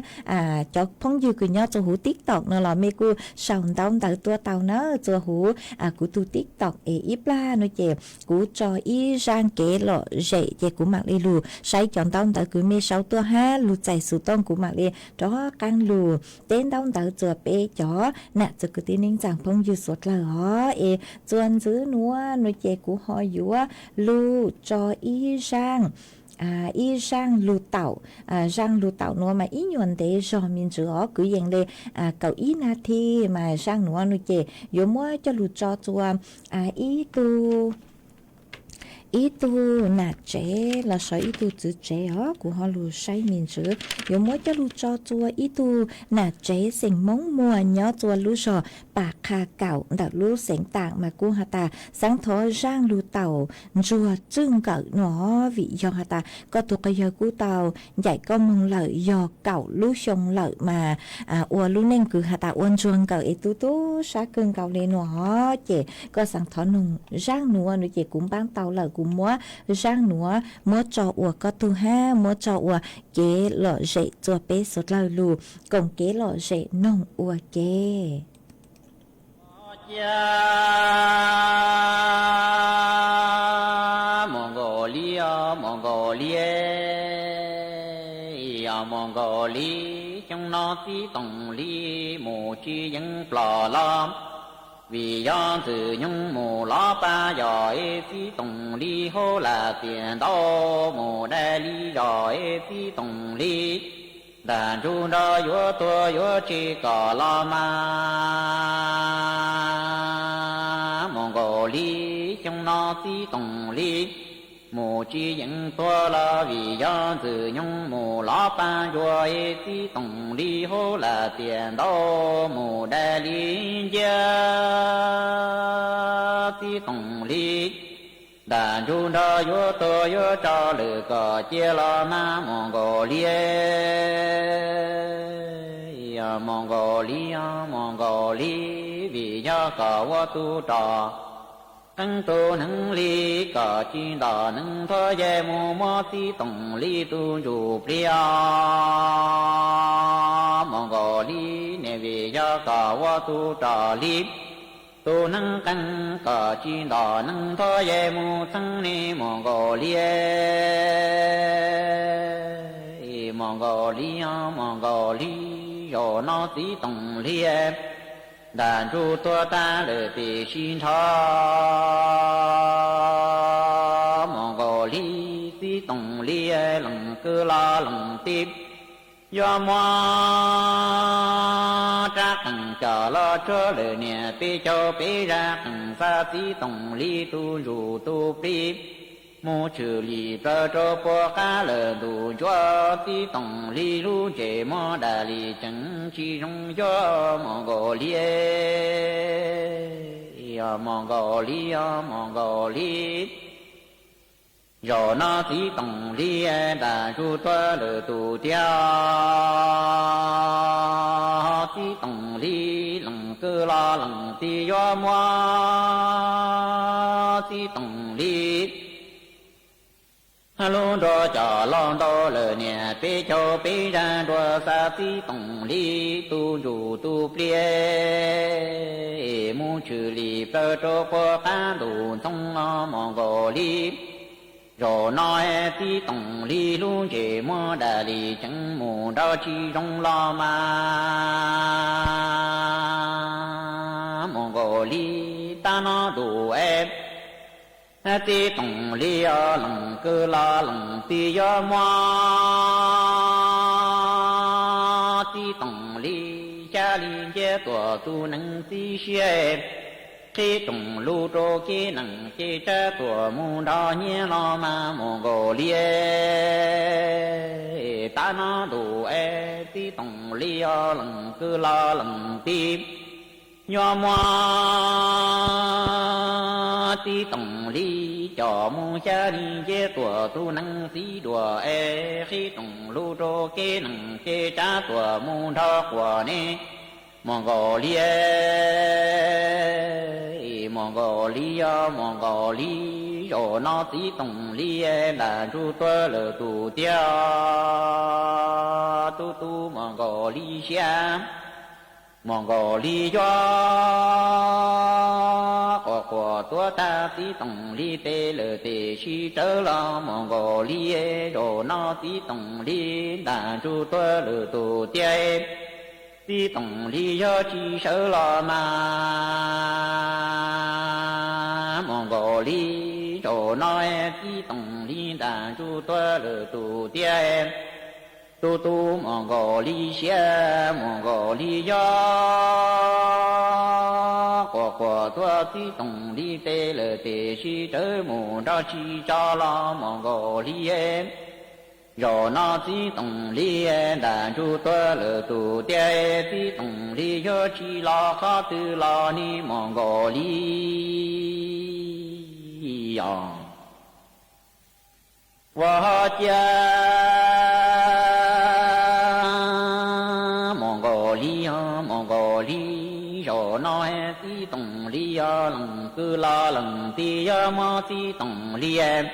cov phooj ywg kws nyob txua huv TikTok nuav los mej kuj sau ntaub ntawv tuaj tau na txua huv kuv tug TikTok es ib plag nuav ces kuv tso ib zaaj kev lom zem ces kuv maam le lug saib cov ntaub ntawv kws mej sau tuaj hab lug txais xuv tooj kuv maam le rov qaab lug teb ntaub ntawv txua peb cov nam txiv kwv tij neej tsaa phooj ywg suav dlawg os es txua ntxiv nuav nuav ces kuv ho yuav lug tso ib zaaj ib zaaj lug taum. Zaaj lug taum nuav mas ib nyuas ntev zog me ntsis os kwv yees le kaum ib nas this mas zaaj nuav nuav ces yuav muab coj lug tso txua ib tug ib tug nam tsev lossis ib tug txiv tsev os kuv ho lug saib me ntsis yuav muab coj lug tso txua ib tug nam tsev xeem Moob muag nyob txua lub zog Pas Qha Kaum ntawm lub xeev Taam mas kuj has tas xaav thov zaaj lug taum ntsuag txwj nkawm nuav vim yog has tas koj tug quas yawg kuj tau ncaim koj moog lawm yog kaum lub xyoo lawm mas ua lub neej kws has tas ua ntsuag nkawm es tu tub sab kawg nkaus le nuav ces koj xaav thov noog zaaj nuav nuav ces kuv npaab tau lawm kuv muab zaaj nuav muab tso ua koj tug hab muab tso ua kev lom zem txua peb suav dlawg lug koom kev lom zem noog ua ke. Cia mus nkaus li, mus nkaus li, mus nkaus li, xyoo no txib toom li mus tsis yeej plom los, vim yog ntxwg nyoog mus lov pab yog es txib toom li hauv lam tias ntau mus dai li yog es txib toom li. Ntaj ntsug nrog yuav tuag yuav tseg kom los mas, mus nkaus li, xyoo no txib toom li, mus tsis yeej tuag los vim yog ntxwg nyoog mus lov pab ntsuag es txib toom li hauv lam tias ntau mus dai li nciab txib toom li. Ntaj ntsug nrog yuav tuag yuav tso lwm kom cia los mas mus nkaus li, mus nkaus li, mus nkaus li, vim yog kom ua tug rog qeeb tug neeg li, kom tsis ntom neeg thuab yej mus muab txib toom li tug ntsuj plig. Mus nkaus li ne, vim yog kom ua tug rog li tug neeg qeeb, kom tsis ntom neeg thuab yej mus txheeb ne, mus nkaus li, mus nkaus li, mus nkaus li, zaum no txib toom li. Ntaj ntsug tuag tag lawm tiam sis nrho, mus nkaus li, txib toom li, leej kwv los leej tij yuav muab rab qeej coj los tsuag lawm niam peb caug peb zaj qeej xa txib toom li tug ntsuj tug plig. Mus tshwm lim plaws rau puag qab lawm ntuj ntsuab, txib toom li lub ntsej muag daj li tseem tsis zoo yuav, mus nkaus li, mus nkaus li, mus nkaus li. Zaum no txib toom li, ntaj ntsug tuag lawm tus tiag, txib toom li, leej kwv los leej tij yuav muab txib toom li Lub nroog cov los ntau lawm niam peb caug peb zag nrua xa txiv Toom Lis tus ntsuj tus pliag mus tshwm lim plawv rau puag qab ntuj ntxoov Mos Nkaus Lis. Zaum no txiv Toom Lis lub ntsej muag dam li ceev mus nrov tsis zoo los mas Mos Nkaus Lis tab no ntuj es txiv Toom Lis os lees kwv los lees txiv yuav muab txiv Toom Lis xyab li nciab tuam tus nees txiv siab. Qhib rooj lug rau kev nees ces tsab tuam mus nrov nyiab los mas Mos Nkaus Lis. Tab no ntuj es txiv Toom Lis os lees kwv los lees txiv yuav muab txiv Toom Lis coj mus xyab li nciab tuam tus nees txiv duam es qhib rooj lug rau kev nees ces tsab tuam mus nrov quas ne Mos Nkaus Lis. Mos Nkaus Lis os Mos Nkaus Lis, zaum no txiv Toom Lis ntam ntsug tuag lawm tus tiag. Tub tub Mos Nkaus Lis siab, Mos Nkaus Lis yuav quas quas tuav tag txiv Toom Lis tes lawm tes sib rawv los Mos Nkaus Lis, zaum no txiv Toom Lis ntam ntsug tuag lawm tus tiag. Txiv Toom Lis yog tsis sawv los mas Mos Nkaus Lis, zaum no txiv Toom Lis ntam ntsug tuag lawm tus tiag. Tub tub Mos Nkaus Lis siab, Mos Nkaus Lis yog quas quas tuav txiv Toom Lis tes lawm tes sib rawv mus nrov tsis tso los Mos Nkaus Lis. Zaum no txiv Toom Lis ntam ntsug tuag lawm tus tiag, txiv Toom Lis yuav tsis los qhov twg los ne Mos Nkaus Lis os. Ua ho cia Mos Nkaus Lis os Mos Nkaus Lis, zaum no txiv Toom Lis yog lees kwv los lees txiv yuav muab txiv Toom Lis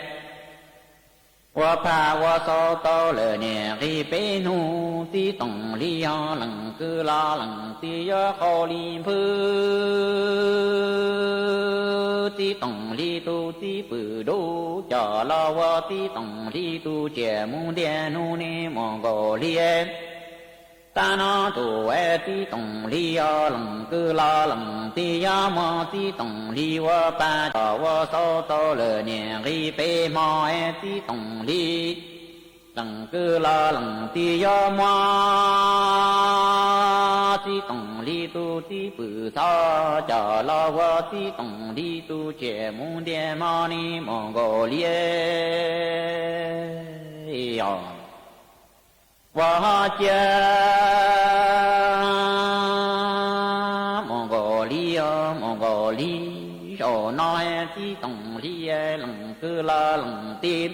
ua phaj ua xaub tau lawm niam nqis peb hnub, txiv Toom Lis yog lees kwv los lees txiv yuav qau li npwb. Txiv Toom Lis tus txiv pwm dub coj los ua txiv Toom Lis tus tsiaj mus ntiag hnub ne Mos Nkaus Lis. Tab no ntuj es txiv Toom Lis yog lees kwv los lees txiv yuav muab txiv Toom Lis ua phaj coj ua xaub tau lawm niam nqis peb hmo es txiv Toom Lis lees kwv los lees txiv yuav muab txiv Toom Lis tus txiv pwm xov coj los ua txiv Toom Lis tus tsiaj mus ntiag hmo ne Mos Nkaus Lis os. Ua ho cia Mos Nkaus Lis os Mos Nkaus Lis, zaum no txiv Toom Lis lees kwv los lees txiv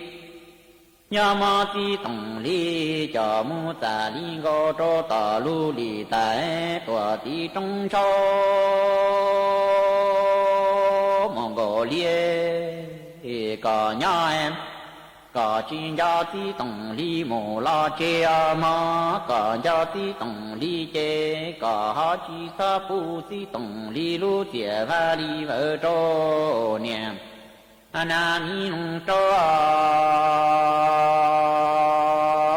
yuav muab txiv Toom Lis coj mus txam li nkaus rau tom lub lim tais tuam txiv roob ntsauv Mos Nkaus Lis. Koj nyob koj tsis nco txiv Toom Lis mus los tseg os mog, koj nco txiv Toom Lis ces koj ho tsis txhob pub txiv Toom Lis lub txiaj vaj li vawv rau niam na mi loog rau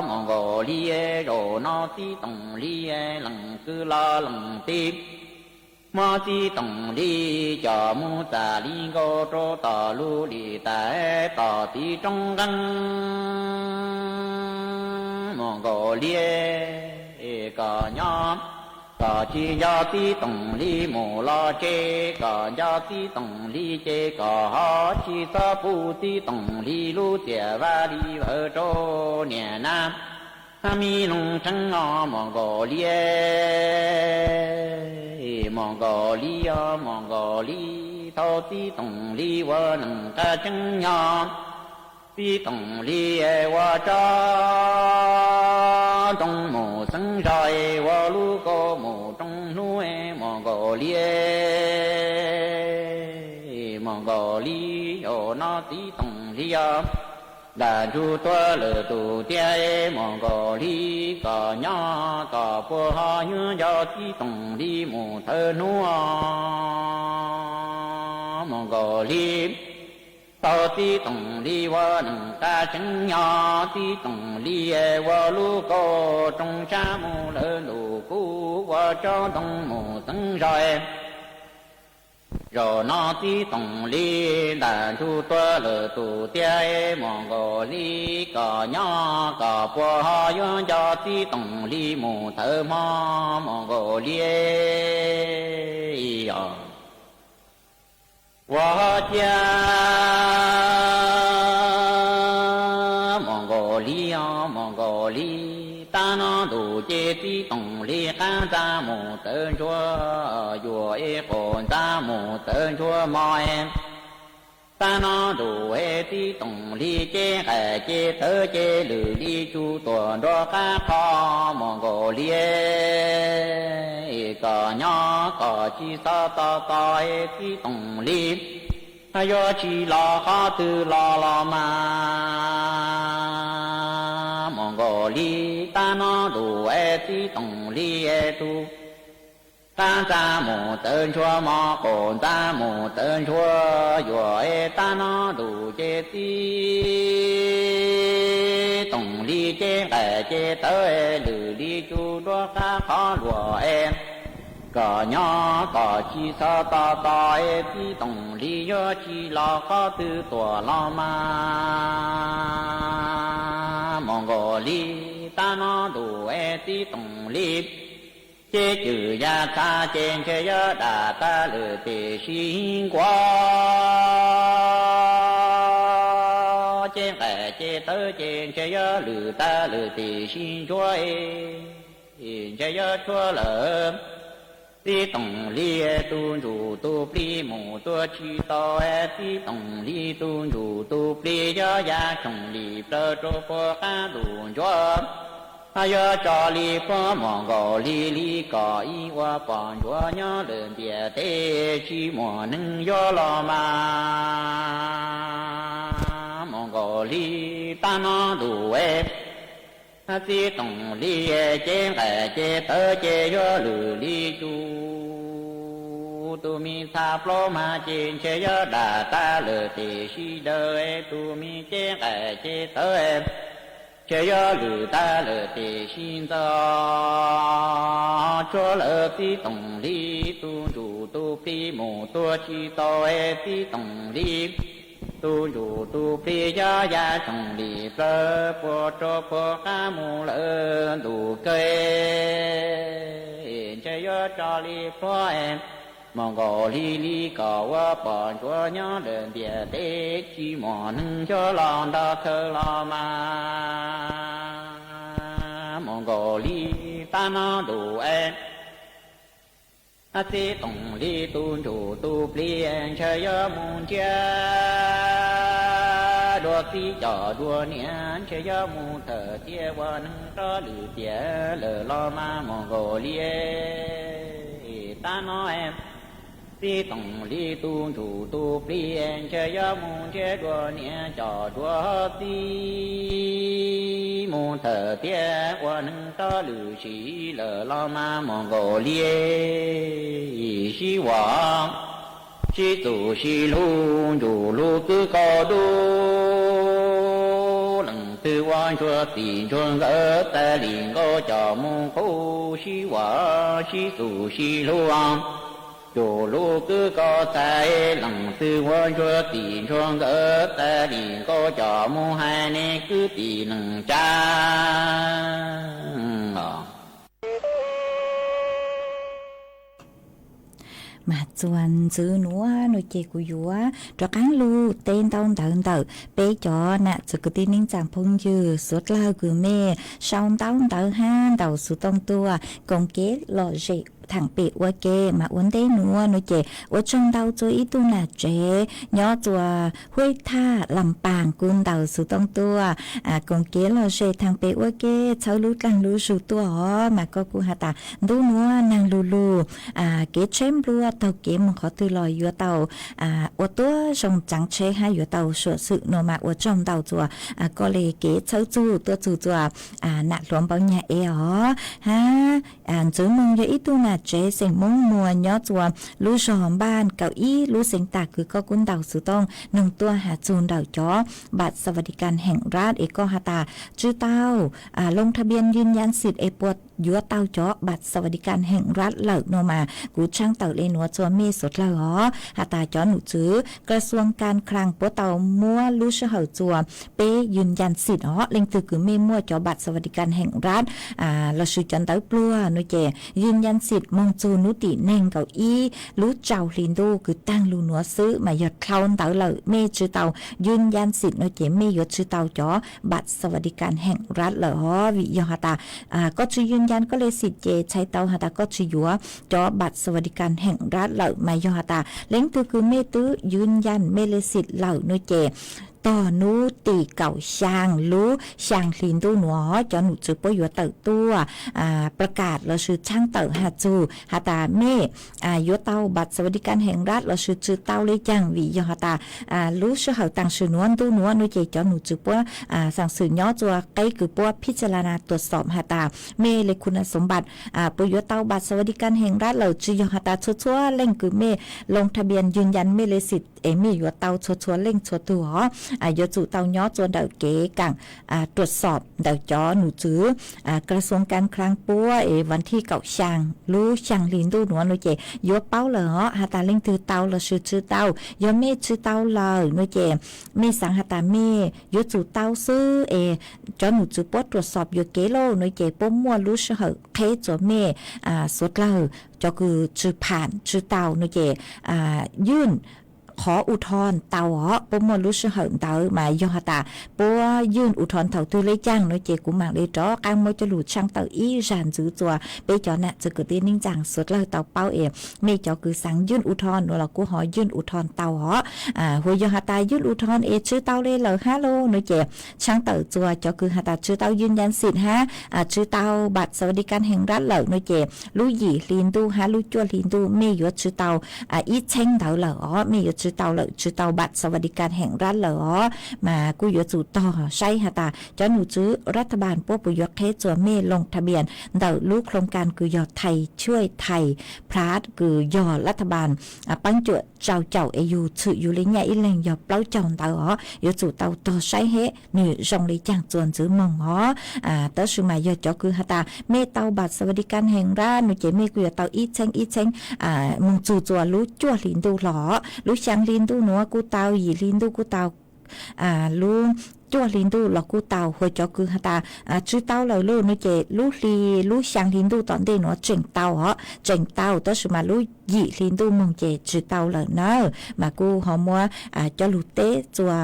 Mos Nkaus Lis. Zaum no txiv Toom Lis lees kwv los lees txiv muab txiv Toom Lis coj mus txam li nkaus rau tom lub lim tais tom txiv roob nqeeb Mos Nkaus Lis. Koj nyob koj tsis nco txiv Toom Lis mus los tseg, koj nco txiv Toom Lis ces koj ho tsis txhob pub txiv Toom Lis lub txiaj vaj li vawv rau niam na mi loog tseeb os Mos Nkaus Lis. Mos Nkaus Lis os Mos Nkaus Lis, thaum txiv Toom Lis ua neeg qab tseeb nyob, txiv Toom Lis ua tsob ntoo mus xeeb zog ua lub kaus mus roob hnub Mos Nkaus Lis. Mos Nkaus Lis, zaum no txiv Toom Lis os Ntam ntsuj tuab lwm tus tiag, muaj nkaus li kom nyob kom puas ho yuav nco txiv Toom Lis mus thawm hnub. Muaj nkaus li tau txiv Toom Lis ua neej qab tseeb nyob, txiv Toom Lis ua lub kauj rooj sab mus lawm ntuj kub, ua tsob ntoo mus xeeb zos. Zaum no txiv Toom Lis ntam ntsuj tuab lwm tus tiag, muaj nkaus li kom nyob kom puas ho yuav nco txiv Toom Lis mus thawm hmo. Muaj nkaus li os, ua ciav muaj nkaus li os, muaj nkaus li. Tab no ntuj ces txiv Toom Lis qab ntxa mus tawv ntsuag yuam, es qaum ntxa mus tawv ntsuag mos. Tab no ntuj es txiv Toom Lis cev nqaim cev tawv ces lwm li tsuj tuam nrov qab qho. Muaj nkaus li kom nyob kom tsis txhob to to, es txiv Toom Lis yuav tsis los qhov twg los los mas. Muaj nkaus li tab no ntuj es txiv Toom Lis tus qab ntxa mus tawv ntsuag mos, qaum ntxa mus tawv ntsuag yuam, es tab no ntuj ces txiv Toom Lis cev nqaim cev tawv lwm li tsuj nrov qab qho luag es kom nyob kom tsis txhob to to, es txiv Toom Lis yuav tsis los qhov twg tuaj los mas. Muaj nkaus li tab no ntuj es txiv Toom Lis cev cwm ya txha ces ntshe yuav dam tag lwm tim sib nkuav, cev nqaim cev tawv ces ntshe yuav lwm tag lwm tim sib ntsuav, ntshe yuav tshuav lawm. Txiv Toom Lis tus ntsuj tus plig mus tuaj tsis tau, txiv Toom Lis tus ntsuj tus plig yuav ya tsoom li plaws rau puag qab ntuj ntsuav. Yuav tso li puag muaj nkaus li li kom ib ua pom ntsuav nyob lawm ntiaj teb tsis muaj neeg yuav los mas. Muaj nkaus li tab no ntuj es txiv Toom Lis cev nqaim cev tawv ces yuav lwm li tsuj tus me txha plaub mas ces ntshe yuav dam tag lwm tim sib daws, tus me cev nqaim cev tawv ntshe yuav lwm tag lwm tim sib ntxo. Tshuav lawm txiv Toom Lis tus ntsuj tus plig mus tuaj tsis tau, txiv Toom Lis tus ntsuj tus plig yuav ya tsoom li plaws puag rau puag qab mus lawm ntuj kawg, ntshe yuav tso li puag muaj nkaus li li kom ua pom ntsuav nyob lawm ntiaj teb tsis muaj neeg yuav los nrog khaws los mas. Muaj nkaus li tab no ntuj es txiv Toom Lis tus ntsuj tus plig ntshe yuav mus ntsiab dua txiv coj dua niam, ntshe yuav mus thawm tiag ua neeg rov lwm tiam lawm los mas. Muaj nkaus li tab no txiv Toom Lis tus ntsuj tus plig ntshe yuav mus ntsiab dua niam coj dua txiv mus thawm tiag ua neeg rov lwm sim lawm los mas. Muaj nkaus li sib vam sib txuj sib hlub ntsuj hlub kwv kaus dub, leej twg ua ntsuag txij ntsuag nkawm tas li nkaus coj mus qub, sib vam sib txuj sib hlub ntsuj hlub kwv kaus txais, leej twg ua ntsuag txij ntsuag nkawm tas li nkaus coj mus hais nej kwv tij neej tsa. Mas txuas ntxiv nuav no ces kuv yuav rov qaab lug teb ntaub ntawv ntawm peb cov nam txiv kwv tij neej tsaa phooj ywg suav dlawg kws mej sau ntaub ntawv hab ntaus xuv tooj tuaj koom kev lom zem thaam pem ua ke mas ua ntej nuav no ces ua tsaug ntau rua ib tug nam tsev nyob rua Huab Thaj Lam Paas kuj ntaus xuv tooj tuaj koom kev lom zem thaam pem ua ke, txhawb lub dlaag lub zug tuaj os. Mas koj kuj has tas ntuj nuav naag lug lug kev tsheb nplua taug kev moog qhov twg los yuav tau ua tuab zoo tsaav tsheb hab yuav tau suam xwm nuav mas ua tsaug ntau rua koj le kev txhawb txug tuaj txug rua nam hluas npaum nyag es os hab Ntxwv Moog yog ib tug nam tsev xeem Moob Muas nyob rua lub zog npaj kaum ib lub xeev tag kws koj kuj ntaus xuv tooj noog tuaj has txug ntawm cov npam xas vas di kas heem rab es koj has tas tsw tau loo tha npias ywj ncan xim es puas yuav tau cov npam xas vas di kas heem rab lawm no mas kuv tshaab tawm le nuav rua mej suav dlawg os. Has tas cov num tswv kas xuas kas khlaas puab tau muab lub sij hawm rua peb ywj ncan xim os. Leej twg kws mej muaj cov npam xas vas di kas heem rab lossis cov ntawv pluag no ces ywj ncan xim moog txug hnub tim neeg nkaum ib lub rau hli ntuj kws taag lug nuav xwb mas yog dlhau ntawd lawm mej tsw tau ywj ncan xim no ces mej yuav tsw tau cov npam xas vas di kas heem rab lawm os. Vim yog has tas koj tsw ywj ncan koj le xim ces txhais tau has tas koj tsw yuav cov npam xas vas di kas heem rab lawm. Mas yog has tas leej twg kws mej twb ywj ncan mej le xim lawm no ces tog hnub tim kaum xyaa lub xyaa hli ntuj nuav cov num tswv puab yuav tawm tuaj pla kam lossis tshaab tawm has txug has tas mej yuav tau npam xas vas di kas heem rab lossis tsw tau le caag. Vim yog has tas lub sij hawm taam sim nuav ntuj nuav no ces cov num tswv puab xaam xwm nyob rua qeb kws puab phij tsa la na tuam xoom has tas mej le khu na xoom npam puas yuav tau npam xas vas di kas heem rab lawm. Tsi yog has tas txhua txhua leej kws mej loo tha npias ywj ncan mej le xim es mej yuav tau txhua txhua leej txhua tug os. Yuav tsum tau nyob rua ntawm kev kaam tuam xoom ntawm cov num tswv kas xuas kas khlaas puab es vas thij kaum xyaa lub xyaa hli ntuj nuav no ces yuav paub lawm os has tas leej twg tau lossis tsw tau. Yog mej tsw tau lawm no ces mej xaav has tas mej yuav tsum tau xwb es cov num tswv puab tuam xoom yuam kev lauj no ces puab muaj lub sij hawm qheb rua mej suav dlawg cov kws tsw pham tsw tau no ces ywj qhov u thon tau os. Puab muaj lub sij hawm ntawd mas yog has tas puab ywj u thon thaum twg le caag no ces kuv maam le rov qaab muab coj lug tshaab tawm ib zag ntxiv rua peb cov nam txiv kwv tij neej tsaa suav dlawg tau paub es mej cov kws xaav ywj u thon nuav los kuj ho ywj u thon tau os. Huas yog has tas ywj u thon es tsw tau le lawm hab lauj no ces tshaab tawm rua cov kws has tas tsw tau ywj ncan xim hab tsw tau npam xas vas di kas heem rab lawm no ces lub yim hli ntuj hab lub cuaj hli ntuj mej yuav tsw tau ib txheeb ntawd lawm os. Mej yuav tsw tau lawm, tsw tau npam xas vas di kas heem rab lawm os. Mas kuj yuav tsum tog saib has tas cov num tswv ras tha npas puab puas yuav qheb rua mej loo tha npias ntawm lub khloos kas kws yog thais chuaj thais plab kws yog ras tha npas paab cuam rau caum es yug txhwm yug le nyaj ib leeg yog plaub caug ntawd os. Yuav tsum tau tog saib hab nwg zoo le caag rua Ntxwv Moog os. Tab sis mas yog cov kws has tas mej tau npam xas vas di kas heem rab no ces mej kuj yuav tau ib txheeb ib txheeb moog txug rua lub cuaj hli ntuj hlo. Lub xyaa hli ntuj nuav kuj tau, yim hli ntuj kuj tau, lub cuaj hli ntuj los kuj tau. Huas cov kws has tas tsw tau lawm lauj no ces lub hli, lub xyaa hli ntuj tom ntej nuav tseem tau os, tseem tau, tab sis mas lub yim hli ntuj moog ces tsw tau lawm na. Mas kuj ho muab coj lug teb rua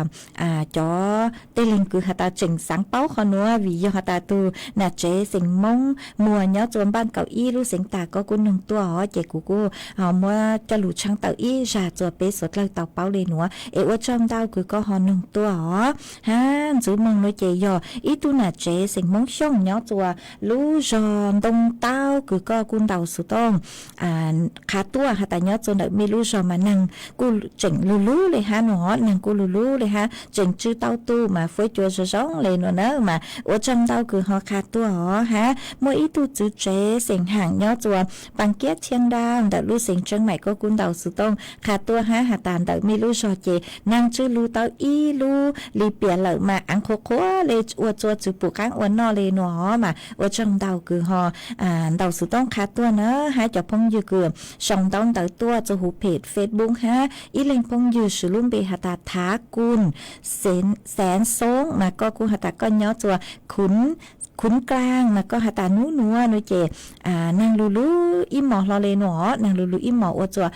cov tej leeg kws has tas tseem xaav paub qhov nuav, vim yog has tas tug nam tsev xeem Moob Muas nyob rua npaj kaum ib lub xeev tag koj kuj noog tuaj os, ces kuv kuj ho muab coj lug tshaab tawm ib zag rua peb suav dlawg tau paub le nuav es ua tsaug ntau kws koj ho noog tuaj os. Hab Ntxwv Moog no ces yog ib tug nam tsev xeem Hmoob Xyooj nyob rua lub zog Ntoo Taub kws koj kuj ntaus xuv tooj qha tuaj has tas nyob rua ntawm mej lub zog mas naag kuj tseem lug lug le hab no, naag kuj lug lug le hab, tseem tsw tau tug mas fuab cua zoo zoo le nuav na. Mas ua tsaug ntau kws ho qha tuaj os. Hab muaj ib tug txiv tsev xeem Haam nyob rua Paas Kiab Tshiab Nrau ntawm lub xeev Tseeb Maim koj kuj ntaus xuv tooj qha tuaj hab has tas ntawm mej lub zog ces naag tsw lug tau ib lub lis piam lawm mas aav qhuav qhuav le ua rua tsw pum qaab ua noj le nuav os. Mas ua tsaug ntau kws ho ntaus xuv tooj qha tuaj na. Hab cov phooj ywg kws sau ntaub ntawv tuaj rua huv phem Facebook hab ib leeg phooj ywg swv lub npe has tas Thav Kun Xeev Xoob mas koj kuj has tas koj nyob rua Khuv Klaaj mas koj has tas nub nuav no ces naag lug lug ib mos hlo le nuav os, naag lug lug ib mos ua rua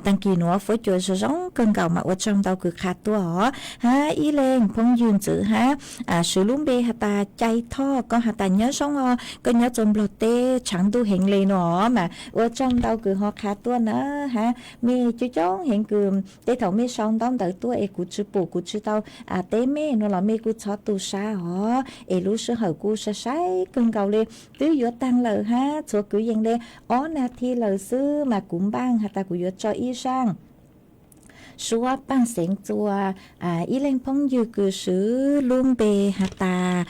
taag kis nuav fuab cua zoo zoo kawg nkaus mas ua tsaug ntau kws qha tuaj os. Hab ib leeg phooj ywg Ntxwv hab, swv lub npe has tas Cai Thoj, koj has tas nyob zoo os, koj nyob txua Nplog teb tshav ntuj heev le no mas ua tsaug ntau kws ho qha tuaj na hab. Mej coob coob heev kws tej thaum mej sau ntaub ntawv tuaj es kuv tsi pum kuv tsi tau teb mej no los mej kuj txhob tu sab os, es lub sij hawm kuj sai sai kawg nkaus le, twb yuav taag lawm hab, txhua kwv yees le ob nas this lawm xwb mas kuv npaaj has tas kuv yuav tso ib zaaj suab paaj xeev txua ib leej phooj ywg kws swv lub npe has tas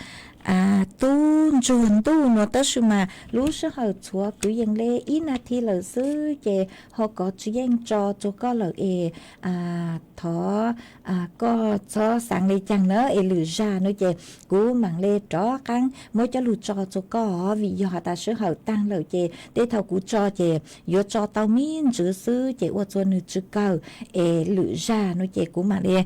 Tub Ntsuag Ntuj no, tab sis mas lub sij hawm txhua kwv yees le ib nas this lawm xwb ces ho kov tsis yeej tso txua koj lawm es thov koj txhob xaav le caag na, es lwm zag no ces kuv maam le rov qaab muab cov lug tso txua koj os, vim yog has tas sij hawm taag lawm ces tej thaum kuv tso ces yuav tso tau me ntsis xwb ces ua txua nwg tsi kawg, es lwm zag no ces kuv maam le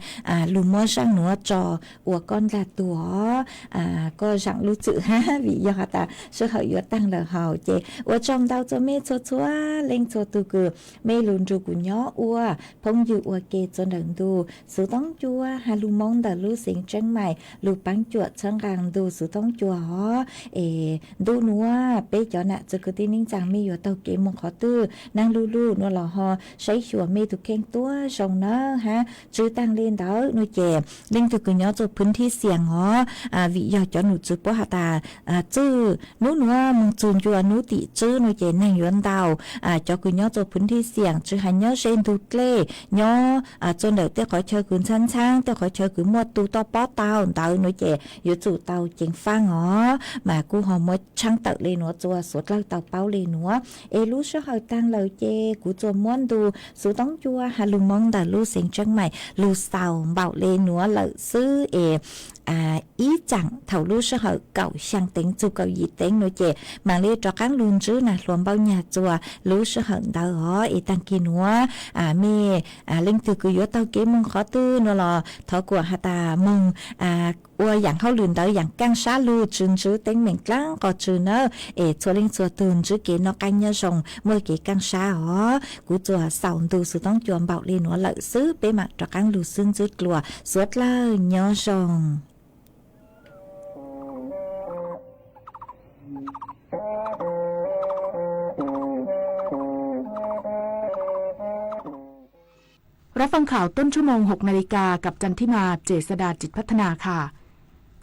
lug muab zaaj nuav tso ua koj ndlag tuag os. Koj zaam lub txim hab, vim yog has tas sij hawm yuav taag lawm hauv ces ua tsaug ntau txua mej txhua txhua leej txhua tug kws mej lug nrug kuv nyob ua phooj ywg ua ke txua ntawm ntu xuv toob cua has lug Moob ntawm lub xeev Tseeb Maim lug paab cuam txhawb nqaa ntu xuv toob cua os. Es ntu nuav peb cov nam txiv kwv tij neej tsaa mej yuav taug kev moog qhov twg, naag lug lug nuav los ho saib xyuas mej tug kheej tuab zoo nawb hab. Tsi taag le ntawd no ces leej twg kws nyob txua phwv thib xiam os, vim yog cov num txwv puab has tas txwj nub nuav moog txug ncua nub tim tswb no ces neeg yuav ntau. Cov kws nyob txua phwv thib xiam tsi has nyob ze ntug dlej, nyob txua ntawm tej qhov chaw kws ntxhaab ntxhaab, tej qhov chaw kws muaj tu toj pob tau ntawd no ces yuav tsum tau ceev faaj os. Mas kuj ho muab tshaab tawm le nuav txua suav dlawg tau paub le nuav. Es lub sij hawm taag lawm ces kuv txua muab ntu xuv toob cua has lug Moob ntawm lub xeev Tseeb Maim lug xaus npaum le nuav lawm xwb es ib tsaam thaum lub sij hawm kaum xyaa teev txug kaum yim teev no ces maam le rov qaab lug ntsib nas hluas npauj nyag txua lub sij hawm ntawd os. Es taag kis nuav mej leej twg kws yuav taug kev moog qhov twg nuav los thov kuas has tas moog ua yaam hauj lwm ntawd yaam kaaj sab lug, tsi ntsib teeb meem dlaab qos tsw nawb. Es txhua leej txhua tug ntsib kev noj qaab nyob zoo, muaj kev kaaj sab os. Kuv txua xaus ntu xuv toob cua npaum le nuav lawm xwb, peb maam rov qaab lug xwb ntsib dlua, suav dlawg nyob zoo. รับฟังข่าวต้นชั่วโมง หกนาฬิกา กับจันทิมา เจษฎาจิตพัฒนาค่ะ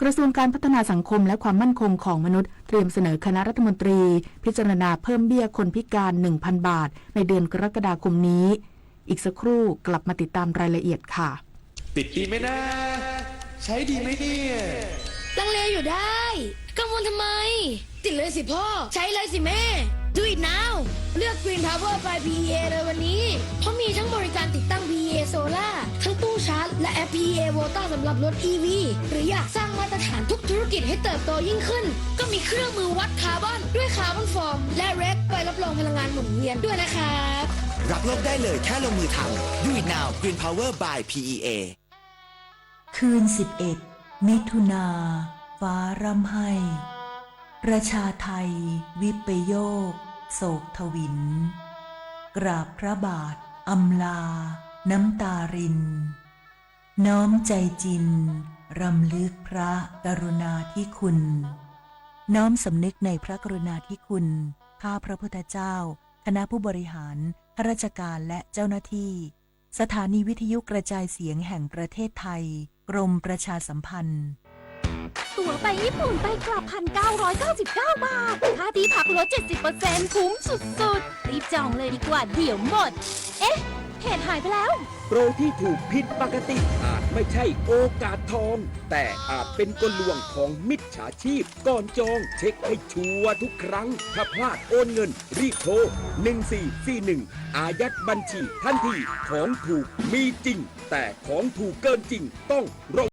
กระทรวงการพัฒนาสังคมและความมั่นคงของมนุษย์ เตรียมเสนอคณะรัฐมนตรี พิจารณาเพิ่มเบี้ยคนพิการ หนึ่งพัน บาท ในเดือนกรกฎาคมนี้ อีกสักครู่กลับมาติดตามรายละเอียดค่ะ ติดดีไหมนะ ใช้ดีไหมเนี่ย ลังเลอยู่ได้ กังวลทำไม ติดเลยสิพ่อ ใช้เลยสิแม่ Do it now เลือก Green Power by พีอีเอ เลยวันนี้ เพราะมีทั้งบริการติดตั้ง พีอีเอ Solar ทั้งตู้ชาร์จ และแอป พีอีเอ Volta สำหรับรถ อีวี หรืออยากสร้างมาตรฐานทุกธุรกิจให้เติบโตยิ่งขึ้น ก็มีเครื่องมือวัดคาร์บอน ด้วย Carbon Form และ Rec ใบรับรองพลังงานหมุนเวียนด้วยนะครับ รับโลกได้เลยแค่ลงมือทำ Do it now Green Power by พีอีเอ คืนสิบเอ็ด มิถุนา ฟ้าร่ำไห้ ประชาไทย วิปโยค โศกทวิน กราบพระบาท อำลา น้ำตาริน น้อมใจจริง รำลึกพระกรุณาธิคุณ น้อมสำนึกในพระกรุณาธิคุณ ข้าพระพุทธเจ้า คณะผู้บริหาร ข้าราชการ และเจ้าหน้าที่ สถานีวิทยุกระจายเสียงแห่งประเทศไทย กรมประชาสัมพันธ์ ตั๋วไปญี่ปุ่นไปกลับ พันเก้าร้อยเก้าสิบเก้า บาท ค่าที่พักลด เจ็ดสิบเปอร์เซ็นต์ คุ้มสุดๆ รีบจองเลยดีกว่า เดี๋ยวหมด เอ๊ะ เพจหายไปแล้ว โปรที่ถูกผิดปกติอาจไม่ใช่โอกาสทอง แต่อาจเป็นกลลวงของมิจฉาชีพ ก่อนจองเช็คให้ชัวร์ทุกครั้ง ถ้าพลาดโอนเงิน รีบโทร หนึ่งสี่สี่หนึ่ง อายัดบัญชีทันที ของถูกมีจริง แต่ของถูกเกินจริงต้องระวัง